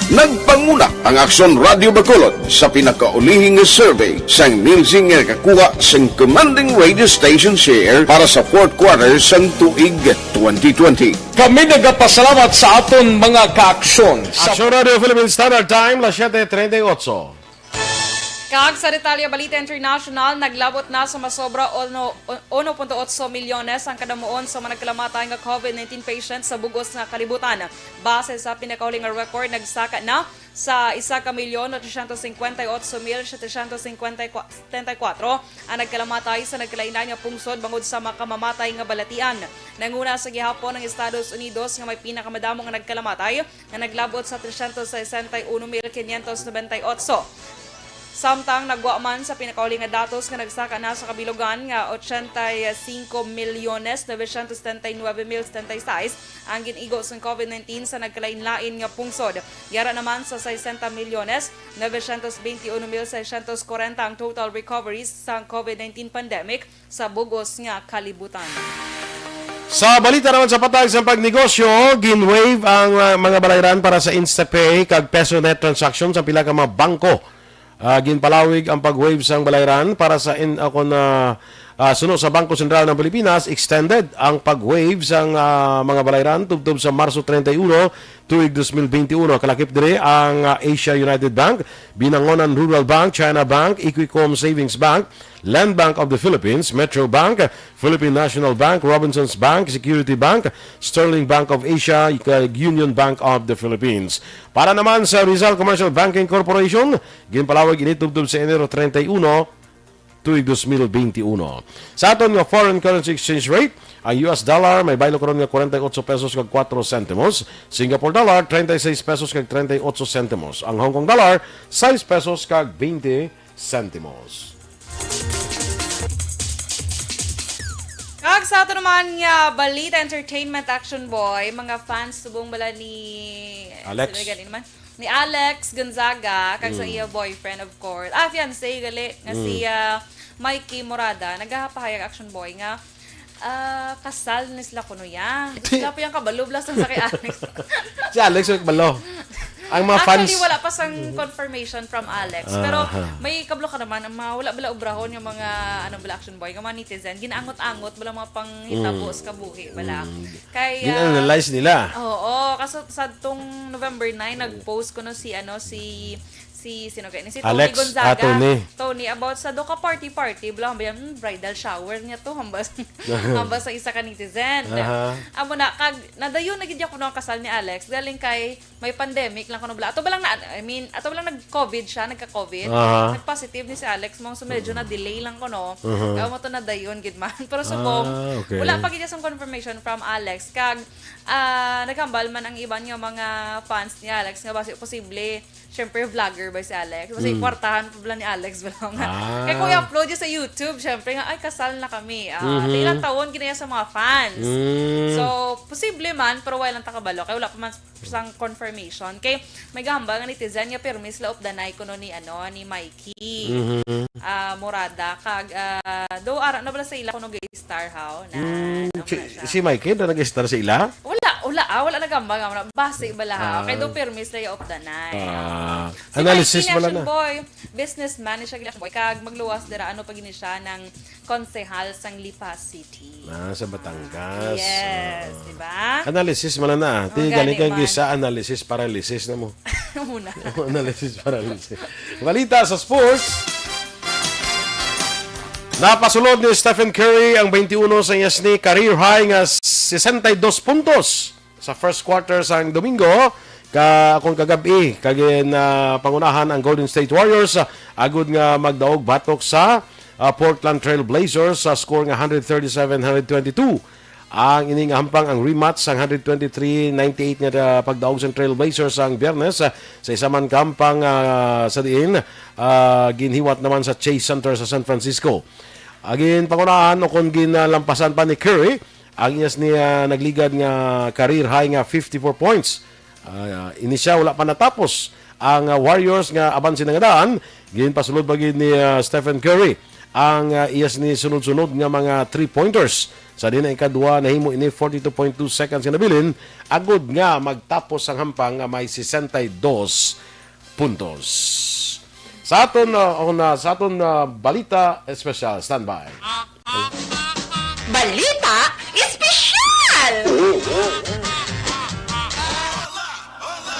Nagpanguna ang Aksyon Radio Bacolod sa pinakaulihi nga survey sang Nielsen nga nakakuha sang commanding radio station share para sa fourth quarter sang tuig twenty twenty. Kami nagapasalamat sa aton mga kaaksyon sa Aksyon Radio Philippine Standard Time, las siete treinta y ocho. Kag sa detalye, balita international, naglabot na sa masobra uno, uno punto otso milyones ang kadamuon sa mga nagkalamatay nga COVID nineteen patients sa bug-os nga kalibutan. Base sa pinakahuli nga record, nagsaka na sa isa ka milyon, otsosyentos singkwenta y otso mil setecientos singkwenta y kuwatro ang nagkalamatay sa nagkalain-lain nga pungsod bangod sa makamamatay nga balatian. Nanguna sa gihapon ang Estados Unidos nga may pinakamadamo nga nagkalamatay, nga naglabot sa tresyentos sesenta y uno mil quinientos noventa y otso. Samtang nagwa man sa pinakauli nga datos nga nagsaka na sa kabilugan nga ochenta y cinco milyones novecientos setenta y nueve mil setenta y seis ang gin-igo sang COVID nineteen sa nagkalain-lain nga pungsod. Yara naman sa sesenta milyones novecientos veintiuno mil seiscientos cuarenta ang total recoveries sa COVID nineteen pandemic sa bug-os nga kalibutan. Sa balita naman sa patag sa pagnegosyo, gin-waive ang, ah, mga balayran para sa InstaPay kag PesoNet transaction sa pila ka mga bangko. Ah, ginpalawig ang pag-waive sang balayran para sa in-, ah, kon, ah, Ah, suno sa Bangko Sentral ng Pilipinas, extended ang pag-waive sang, ah, mga balayran tubtob sa Marso treinta y uno, tuig dos mil benti uno. Kalakip diri ang, ah, Asia United Bank, Binangonan Rural Bank, China Bank, Equicom Savings Bank, Land Bank of the Philippines, Metro Bank, Philippine National Bank, Robinsons Bank, Security Bank, Sterling Bank of Asia, kag Union Bank of the Philippines. Para naman sa Rizal Commercial Banking Corporation, ginpalawag ini tubtob sa Enero treinta y uno, tuig dos mil benti uno. Sa aton nga foreign currency exchange rate, ang U S dollar may baylo karon nga forty-eight pesos kag four centimos, Singapore dollar treinta y seis pesos kag treinta y ocho centimos, ang Hong Kong dollar six pesos kag twenty centimos. Kag sa ato naman nga balita, entertainment, Action Boy, mga fans subong bala ni Alex. Sino gani naman? Ni Alex Gonzaga, kag sa iya boyfriend, of course. Ah, fiancé gali, nga si ah, Mikey Morada, nagapahayag, Action Boy, nga ah, kasal ni sila kuno ya. Sila po yung kabalo, bala sa kay Alex. Si Alex, wala kabalo. Ang mga fans. Actually, wala pa sang confirmation from Alex. Pero Aha. May kabalo ka naman, ang mga wala bala obrahon, yung mga, ano bala, Action Boy, yung mga netizen, ginaangot-angot bala mga panghitabo sa kabuhi bala. Kay, ah, Gin-analyze nila. Oo, kaso sa tong November nine, nag-post kuno si, ano, si, si, sino kaya ni? Si Tony Alex, Gonzaga. ah, Tony. Tony, about sa do ka party-party, bala, ba yan, hmm, bridal shower niya to, hambas, hambas sa isa ka netizen. Aha. Amo na, kag, nadayon na gid ako ng kasal ni Alex, galing kay may pandemic lang kuno bala. Ato ba lang na, I mean, ato ba lang nag-COVID siya, nagka-COVID. Aha. Nag-positive ni si Alex, mong so medyo na-delay lang kuno. Aha. Kaya mo to nadayon gid man. Pero subong, Ah, okay. Wala pa gid siya sang confirmation from Alex. Kag, ah, naghambal man ang iban nga mga fans ni Alex nga basi posible, syempre, vlogger ba si Alex? Basi Mm. kwartahan pa bala ni Alex bala nga. Ah. Kaya kung i-upload niya sa YouTube, syempre nga, ay, kasal na kami. Ah, Mhm. Ilang taon ginaya sa mga fans. Mm. So, posible man, pero wala lang takabalo. Kaya wala pa man sang confirmation. Kay may gahambal nga netizen nga pirmi sila updanay kuno ni, ano, ni Mikey Mhm. ah, Morada. Kag, ah, do ara na bala sa ila kuno ga-star, haw? Na, Mm, ano si, na siya. Si Mikey na nag-star sa ila? Wala, wala, ah, wala nagambal nga, wala. Basi bala, ha? Ah. Kay do pirmi sila yung updanay. Ah, Si analysis Mikey pala Action na. Boy, businessman ni siya, Action Boy. Kag magluwas dira, ano pa gini siya, ng konsehal sang Lipa City. Ah, sa Batangas. Yes, Ah. Di ba? Analysis man na. Ti Oh, gani gani kay man. Gisa analysis paralysis na mo. Muna. Analysis paralysis. Balita sa sports. Napasulod ni Stephen Curry ang twenty-one sa iyas ni career high nga sesenta y dos puntos sa first quarter sang Domingo, ka kung kagabi kag na pangunahan ang Golden State Warriors, ah, agud nga magdaog batok sa, ah, Portland Trail Blazers sa score nga one thirty-seven one twenty-two. Ang ini nga hampang ang rematch sang one twenty-three ninety-eight nga, ah, pagdaog sang Trail Blazers sang Biyernes, ah, sa isa man ka hampang, ah, sa diin, ah, ginhiwat naman sa Chase Center sa San Francisco. Agin pangunahan o kon ginalampasan pa ni Curry ang iyas niya nagligad nga career high nga fifty-four points. Ah, ini siya wala pa natapos ang, ah, Warriors nga abanse na nga daan, ginpasulod pa gid ni, ah, Stephen Curry ang, ah, iyas ni sunod-sunod nga mga three-pointers. Sa diin ang ikadua, nahimo ini forty-two point two seconds nga nabilin agud nga magtapos ang hampang nga may sesenta y dos puntos. Sa aton, ah, una, sa aton, ah, balita espesyal, standby. Balita espesyal!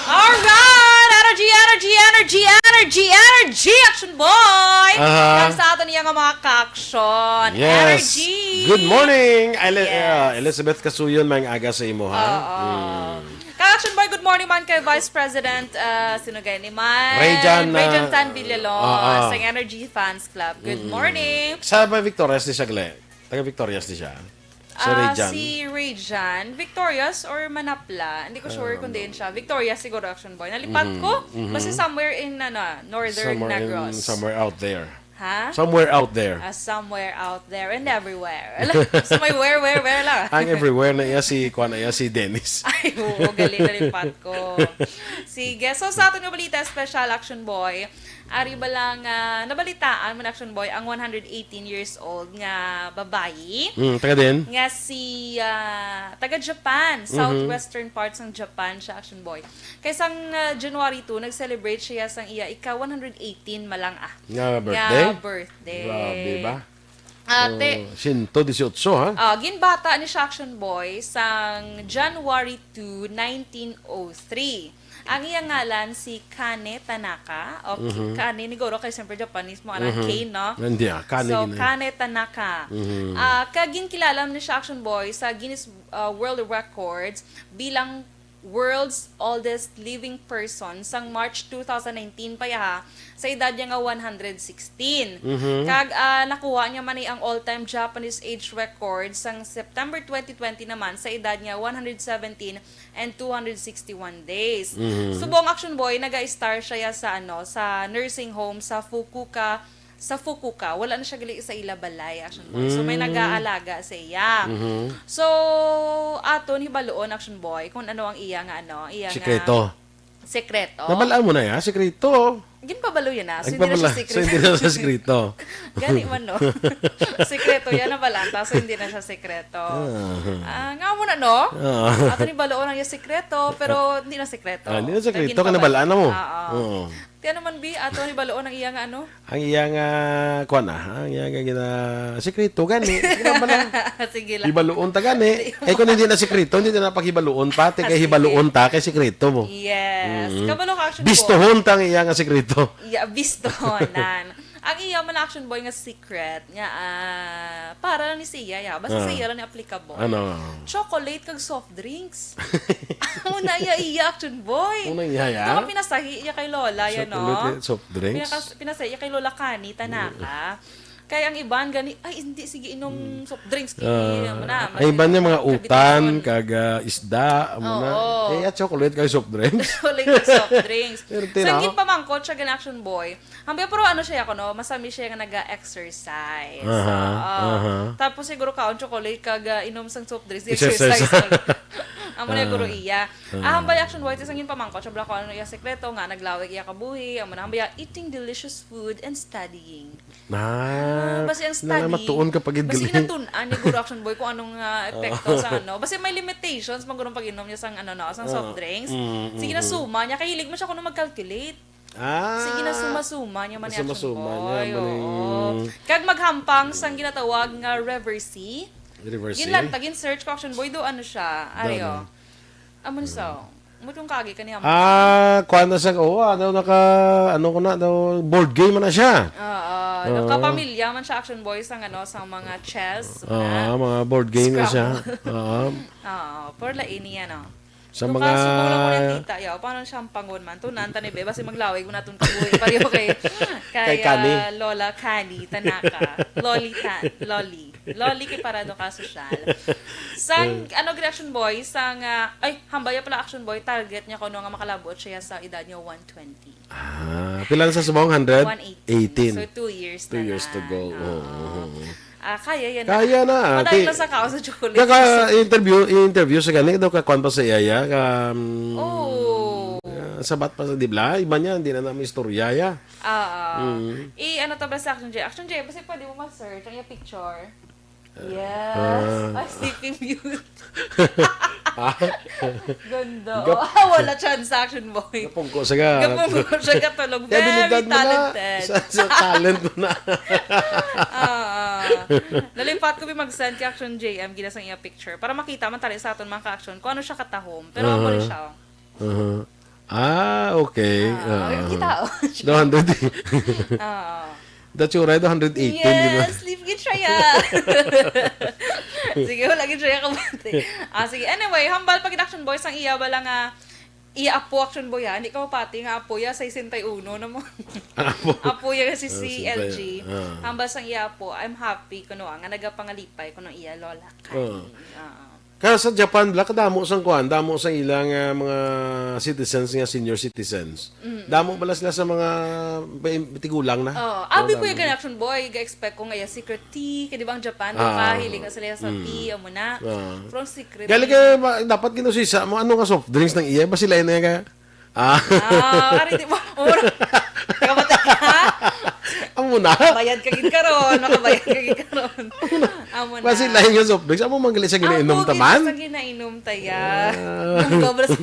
Alright! Energy, energy, energy, energy, energy! Action boy! Aha. Ang sa aton niya nga mga ka-action. Yes. Energy! Good morning, Eli- Yes. uh, Elizabeth Kasuyon. Maayong aga sa imo, ha? Oo. Ka-action boy, good morning man kay Vice President, uh, sino gani man? Rayjan, uh, Rayjan Tan Villalon, oo. sa Energy Fans Club. Good morning. Sa may Victorias ni siya, gali? Taga Victorias ni siya? Si Ah, Rayjan. Si Rayjan, Victorias or Manapla? Hindi ko sure kung diin siya. Victorias siguro, action boy. Nalipat ko. Basta somewhere in, ano, northern Somewhere in- Negros. somewhere out there. Ha? Somewhere out there. Ah, somewhere out there and everywhere. Sa may where, where, where lang. Ang everywhere na iya si, kuan na iya si Dennis. Ay, oo, galing, nalipat ko. Sige, so sa aton nga balita, special action boy, ari ba lang, ah, nabalitaan mo na, action boy, ang one hundred eighteen years old nga babayi? Mm, taga din? Nga si, ah, taga Japan, southwestern parts ng Japan siya, action boy. Kay sang, ah, January two, nag-celebrate siya sang iya ika one hundred eighteen malang, ah, Nga birthday? birthday. Grabe ba? Ate, Oh, sento dieciocho, ha? Ah, ginbata ni siya, Action Boy, sang January two, nineteen oh three. Ang iyang ngalan si Kane Tanaka. O Ki- Kane, niguro kay siyempre Japanese mo, anang K, no? Hindi, ah, Kane So, gini. Kane Tanaka. Ah, kag ginkilala ni siya, Action Boy, sa Guinness uh, World Records bilang world's oldest living person sang March two thousand nineteen pa iya, ha, sa edad niya nga one hundred sixteen. Kag ah, nakuha niya man ni ang all-time Japanese age record sang September twenty twenty naman sa edad niya one hundred seventeen and two hundred sixty-one days. Subong, Action Boy, naga-star siya ya sa, ano, sa nursing home sa Fukuoka, sa Fukuoka. Wala na siya gali sa ila balay, Action Boy. So, may nag-aalaga sa iya. So, aton hibaluon, Action Boy, kung ano ang iya nga, ano, iya nga Sikreto. Sekreto. Nabalaan mo na ya? Sikreto. Ginpabalo yan na. So, Ay, hindi na siya pabala. Secret. So, hindi na siya sikreto. Gani man, no? Sikreto yan, nabalanta. So, hindi na siya sikreto. Ah, nga mo na, no? Ah. Ato ni baloon ang iyang sikreto, pero hindi na sikreto. Ah, hindi na sikreto, Naging kay nabalaan na mo. Oo. Oo. Ti ano man, bi, ato ni baloon ang iya nga, ano? Ang iya nga, kuwan na, ang iya nga gina, sikreto gani. Sige lang pala. Sige lang. Hibaluon ta gani. Eh, kung hindi na sikreto, hindi na paghibaluon pa. Ti kay Sige. Hibaluon ta, kay sikreto mo. Yes. Kabalo ka, Action Boy. Bistohon ta ang iya nga sikreto. Yeah, bistohonan. Ang iya man, Action Boy, nga secret nga, ah, para lang ni siya, ya. Basta Ah. Sa iya lang ni applicable. Ano? Chocolate kag soft drinks. Amo na iya, iya, Action Boy. Amo na iya, iya? Ito nga pinasahi iya kay Lola, yan, no? Chocolate, soft drinks? Pinakas- pinasahi iya kay Lola Kani Tanaka. Kay ang iban gani, "Ay, hindi, sige, inom soft drinks." Kini, Ah, amo na, ang iban niya mga kabitaan. Utan, kag ah, isda, amo na. Oo. Eh, at chocolate kag soft drinks. Chocolate kag soft drinks. Pero So, tinaw- hindi pa man ko siya gani, Action Boy. Ang pero ano siya, kuno, masami siya nga nag-exercise. Aha, Oo. aha. Tapos siguro kaon chocolate kag ah, inom sang soft drinks, Exercise. exercise. Amo na Ah. guro iya. Ah, hambay, Action Boy, ti sang ginpamangkot siya, bala ko ano iya sekreto nga naglawig iya kabuhi, amo na hambay, eating delicious food and studying. Ah, Basi ang na- study. matuon ka pag Basi idli. ginatun-an ni guro, Action Boy, kung anong ah, epekto sa ano. Basi may limitations man guro ang pag-inom niya sang ano, no, sang soft drinks. Mm, Sige na, suma niya, kahilig man siya kuno mag-calculate. Ah. Sige na, suma-suma niya man ni Action Suma-suma Boy. niya, man Oo. yung Kag maghampang sang ginatawag nga reversee. Reversee? Ginlantag, gin-search ko, Action Boy, do ano siya. Ari, Dano? Oh. Amo ni sa. Mutong kagi ka ni hampang. Ah, kuan na siya, oh, ano, naka, ano ko na, daw, board game na siya. Oo. Oo. Nakapamilya man siya, Action Boy, sang ano, sang mga chess. Oo, na mga board game na siya. Scrabble. Oo. Oo. Pero lain niya, no? Sa Kung mga kaso ko lang mo nakita, yaw, paano siyang pangon man? Tunan, tani, be, basi maglawig mo natong kabuhi. Pareho kay, kay, Kay Kani. ah, Lola Kani, Tanaka. Loli Ta-, Loli. Loli kay parado ka sosyal. Sang, ano, gid, Action Boy, sang, ah, ay, hambaya pala, Action Boy, target niya kuno nga makalabot siya sa edad niya one twenty. Ah, pila na sa subong? Hundred? One eighteen. Eighteen. So, two years Two na years lang. to go. Oo. Oo. Ah, kaya yan. Kaya na. Madali Ti- lang sa kaon sa chocolate. Kaka-interview, i-interview sa gani, daw kakuan pa sa iya, ka, um, Oh. ah, sabat pa sa, di ba? Iba niya, hindi na namin istorya, ya. Ah, ah. Mm. I-ano to ba sa Action J? Action J, basta pwede mo ma-search ang iyang picture. Yes. Ah. Ay, Sleeping Beauty. Ah, Ganda. Gap- Oh, ah, wala chance sa Action Boy. Kapungko sa ga. Kapungko siya katulog. Kaya Very abilidad mo na. talented. Sa, sa talent mo na. Ah, ah. Nalipat ko, bi, mag-send kay Action J M, gina sang iya picture. Para makita man tali sa aton mga ka-action kung ano siya katahom. Pero amo ni Uh-huh. siya. Uh-huh. Ah, okay. Ah, Oo. kita, oh. Daw hundred. Oo. Daw tsura, daw hundred eighteen, di ba? Yes, live gid siya, ya. Sige, wala gid siya kabati. Ah, sige. Anyway, hambal pa gid, Action Boy, sang iya bala nga iya apo, Action Boy, ha? Hindi ka mapati nga apo ya, sesenta y uno na mo. Apo. Apo ya si Ah, C L G. sesenta y uno. Ah. Hambal sang iya apo, I'm happy kuno, ah, nga nagapangalipa kuno iya lola. Oo. Oo. Kaya sa Japan, bala, kadamo sang kuan, damo sang ilang ah, mga citizens nga senior citizens. Damo bala sila sa mga ba- tigulang na. Oh, abi Oo, ko yung damo. Action Boy, ga-expect ko nga yung secret tea, kaya di ba ang Japan, Ah. kahilig na sila sa tea, amo na. Ah. Pero ang secret Gali tea. ka, ba- dapat kinusisa mo, ano nga soft drinks ng iya? Ba sila yun nga? Ah. Ah, ari di ba? Ora. Kamatay ka? Amo na. Bayad ka gid karon, makabayad ka gid karon. Amo na. Ba sila yung soft drinks? Amo man gali sa ginainom Amo taman? gid sa ginainom taya. Ah. Ang gabras.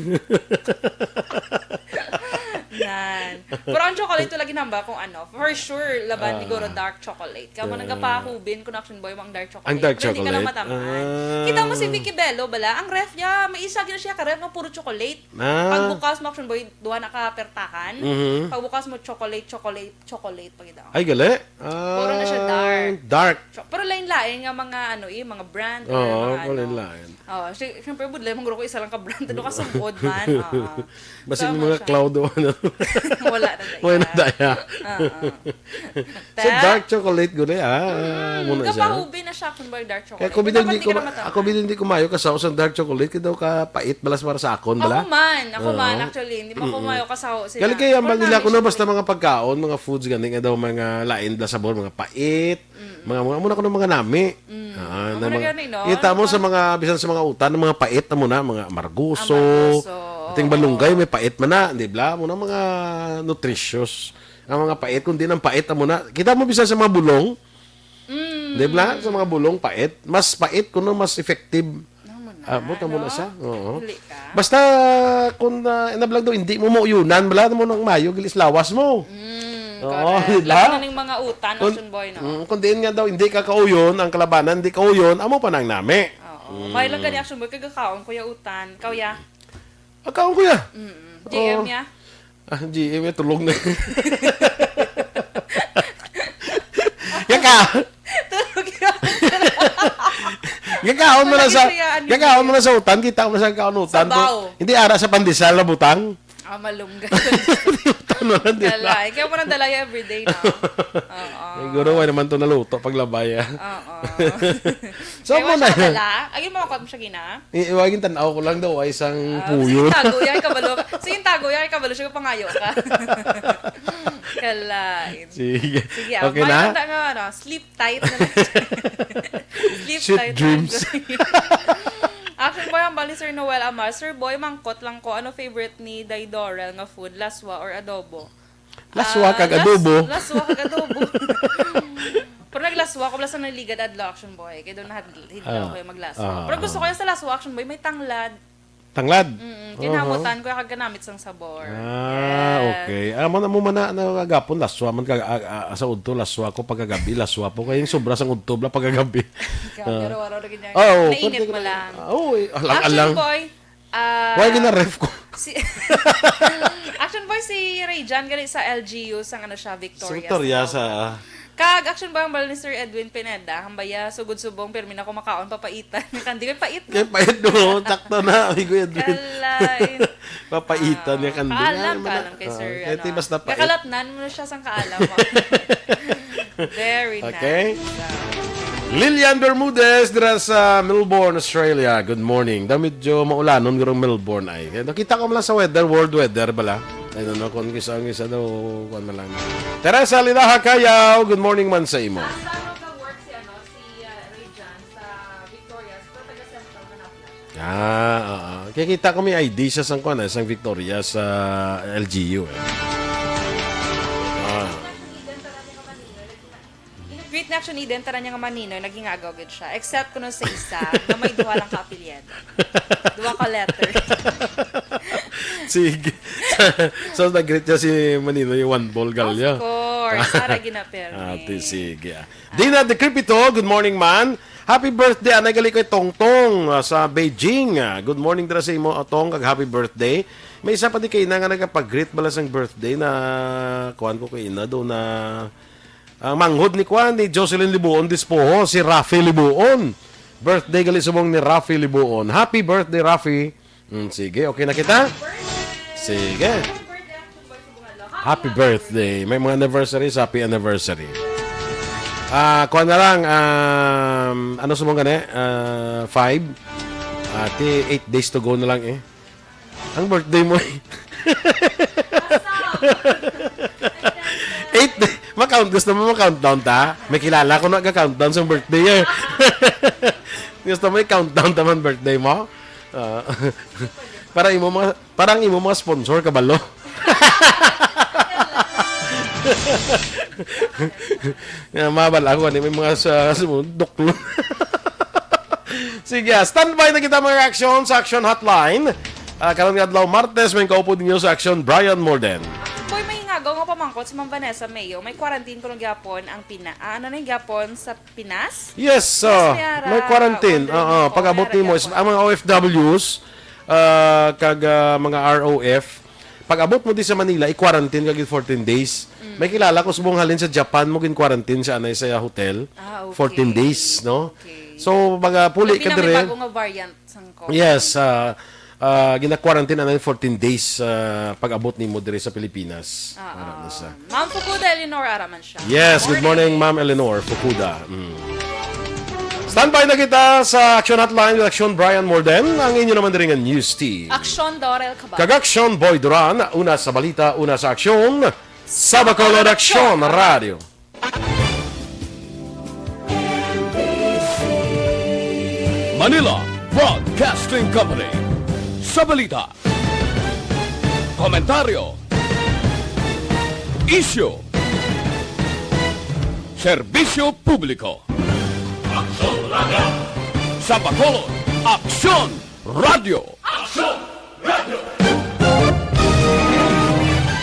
Yan. Pero ang chocolate, wala ginhamba kung ano. For sure, laban Ah. siguro dark chocolate. Kaya mo Ah. nagapahubin kung Action Boy mo ang dark chocolate. Ang dark Pero hindi ka na chocolate? matamaan. Ah. Kita mo si Vicky Bello, bala? Ang ref niya, may isa gina siya ka ref nga puro chocolate. Ah. Pagbukas mo, Action Boy, duha na ka pertahan. Mhm. Pagbukas mo, chocolate, chocolate, chocolate, pag daw. Ay, gali? Ah, Puro na siya dark. dark. Cho-, pero lain-lain nga mga, ano, eh, mga brand, Oo, mga, ano. lain-lain. Oo, si-, siyempre, budlay, mangro ko isa lang ka brand, ano ka sumod man. Oo. Basta Tama yung mga siya. cloud o ano. Wala na daya. Wala na daya. Oo. So, Ta? dark chocolate, guli, ah. Mm, Muna siya. kapahubi na siya kung ba dark chocolate. Kaya ako bidal Dapat hindi di ko ka ma-, na matamaan. ako bidal hindi ko mayo kasaw sa dark chocolate, kaya daw ka pait, balas para sa akon, bala. Ako man, ako Oo. man, actually, hindi man ko Mm-mm. mayo kasaw sila. Gali kay ang Pero bali nila nami ko na siya basta pait. mga pagkaon, mga foods gani nga daw mga lain da sabor, mga pait, Mm. mga mga muna ko ng mga nami. Mm. Ah, Amo na na mga gani, no? kita mo Ano sa pa? mga bisan sa mga utan, mga pait na muna, mga amargoso. Amargoso, Ating oo. balunggay may pait man na, di ba? Muna mga nutritious. Ang mga pait, kung di nang pait na muna. Kita mo bisan sa mga bulong, Mm. di ba? Sa mga bulong, pait. Mas pait kuno mas effective. Amo na. Ah, buta mo na No? siya. Oo. Dili ka. Basta kung, ah, inablag daw, hindi mo mauyunan, wala na mo nang mayo, gilis lawas mo. Mm, Oo, correct. di ba? Labi na ning mga utan, Kun-, Action Boy, no? mm, kung diin nga daw, hindi ka kauyon, ang kalabanan, hindi kauyon, amo pa nang nami. Oo. Mm. May lang gani, Action Boy, kagakaon, Kuya Utan. Kauya? Akaon, Kuya. Mm-mm. Oo. G M niya? Ah, G M niya, tulog na. Yaka! Tulog yun. Yakaon mo na Wala sa, siya, ano yakaon mo yun. na sa utan, kita mo na sa kaunutan. Sabaw. Hindi ara sa pandesal na butang. Ah, malunggay. Di utan mo lang, di ba? Dala. Ikaw mo nang dala yung everyday, no? Oo. Siguro, wala naman to naluto paglabay, ah. Oo. So, Kaya mo wala na siya yan. dala. Ay, yun, mga kwat mo siya gina. I-, iwagin tanaw ko lang daw, ay isang Ah, puyon. Sige, tago yan, kabalo. Sige, tago yan, kabalo. Siya, pangayo ka. Kalain. Sige. Sige, ah, Okay may na? tanda nga, ano, sleep tight na lang. Sleep Sweet tight na lang. dreams. Action Boy, ang bali, Sir Noel Amar. Sir Boy, mangkot lang ko, ano favorite ni Day Dorel nga food? Laswa or adobo? Laswa Ah, kag las-, adobo. laswa kag adobo. Pero naglaswa ko, basta naligad adlaw, Action Boy. Kaya doon na hidlaw Ah, ko yung maglaswa. ah, Pero gusto ko ah. yung sa laswa, Action Boy, may tanglad. Tanglad? Mm-mm. Oho. Kinamutan ko, yung kaganamit sang sabor. Ah, Yes. okay. Ah, mo na mo man na, na agapon, laswa man ka, ah, ah, sa udto, laswa ko pagkagabi, laswa po. Kaya yung sobra sang udto, bla, pagkagabi. Grabe, Ah. araw-araw na ganyan. Ah, oo, Nainit pwede mo ka na, lang. ah, oo, eh, alang-alang. Action Boy, Ah, Why gina-ref ko? Si Action Boy, si Ray Jan, gali sa L G U, sang ano siya, Victorias. Sa Victorias, Ano? ah. Kag Action Boy, ang bala ni Sir Edwin Pineda, hambaya, sugod subong, pirmi na ko makaon, papaitan. Kandi kay pait, no? Kay pait, no? Takto na, amigo Edwin. Kalain. Papaitan niya, Ah, kandi. kaalam, Ay, mana-, kaalam kay ah, Sir, kay ano. ti basta pait. Kakalatnan mo na siya sang kaalam mo. Very Okay. nice. Ah. Lilian Bermudez dira sa Melbourne, Australia. Good morning. Daw medyo maulanon gurong Melbourne ay. Kaya nakita ko man lang sa weather, world weather bala. I don't know kung kisa ang isa daw, kuwan man lang. Teresa Lilaha Kayaw, good morning man sa imo. Nasa mag-work si, ano, si, ah, Ray Jan sa Victorias, pero taga Central Manila siya. Ah, oo. Kaya kita ko may I D siya sang kuwan, eh, sang Victorias sa L G U, eh. Ah. Greet na Action Eden, tanan niya nga Maninoy, naghingagaw gid siya. Except kuno sa isa, nga may duha lang ka apelyido. Duha ka letter. Sige. So, nag-greet niya si Maninoy, one ball galya. Of course, para ginapirmi. Ah, ti-, sige, ah. Dina Decrepito, good morning, man. Happy birthday, anay gali kay Tongtong, ah, sa Beijing. Ah, good morning dira sa imo, ah, Tong, kag happy birthday. May isa pa di kay ina nga nagapag-greet bala sang birthday na, kuwan ko kay ina do na, ang manghod ni kuwan, ni Jocelyn Libuon Dispoho, si Rafi Libuon. Birthday gali subong ni Rafi Libuon. Happy birthday, Rafi. Mm, sige, okay na kita? Sige. Happy birthday. May mga anniversaries, happy anniversary. Ah, kuha na lang, um, ano sa mga gani? Ah, five? Ah, ti, eight days to go na lang eh. Ang birthday mo eh. Eight day. Ma-count, gusto mo ma-countdown ta? May kilala ko na ga-countdown sa birthday eh. Gusto mo i-countdown ta man birthday mo? Ah. Para imo mga, para ang imo mga sponsor, kabalo. Nga, mabal ako, ano, may mga sa, sa duklon. Sige, ah, standby na kita, mga action, sa Action Hotline. Ah, karon nga adlaw, Martes, may kaupod ninyo sa Action, Brian Morden. Ako nga pamangkot si Ma'am Vanessa Mayo, may quarantine kuno gyapon ang Pina-, ah, ano na gyapon sa Pinas? Yes, uh, may quarantine. Oo, pag-abot nimo, ang mga O F Ws, uh, kag uh, mga R O F, pag-abot mo di sa Manila, i-quarantine ka gid fourteen days. Mm. May kilala ko subong halin sa Japan mo gin-quarantine sa anay sa hotel. Ah, okay. fourteen days, no? Okay. So, mga puli ka dire. Bago nga variant sang COVID. Yes, uh, uh, gina-quarantine anay fourteen days uh, pag-abot nimo dire sa Pilipinas. Ah, Ara na sa. Ma'am Fukuda Eleanor Araman siya. Yes, good morning, Ma'am Eleanor Fukuda. Mm. Standby na kita sa Action Hotline with Action Brian Morden, ang inyo naman diri nga news team. Action Dorel Cabal. Kag Action Boy Duran, una sa balita, una sa aksyon, sa Bacolod Action Radio. Manila Broadcasting Company. Sa balita, komentaryo, isyu, serbisyo publiko. Aksyon Radio. Sa Bacolod, Aksyon Radio. Aksyon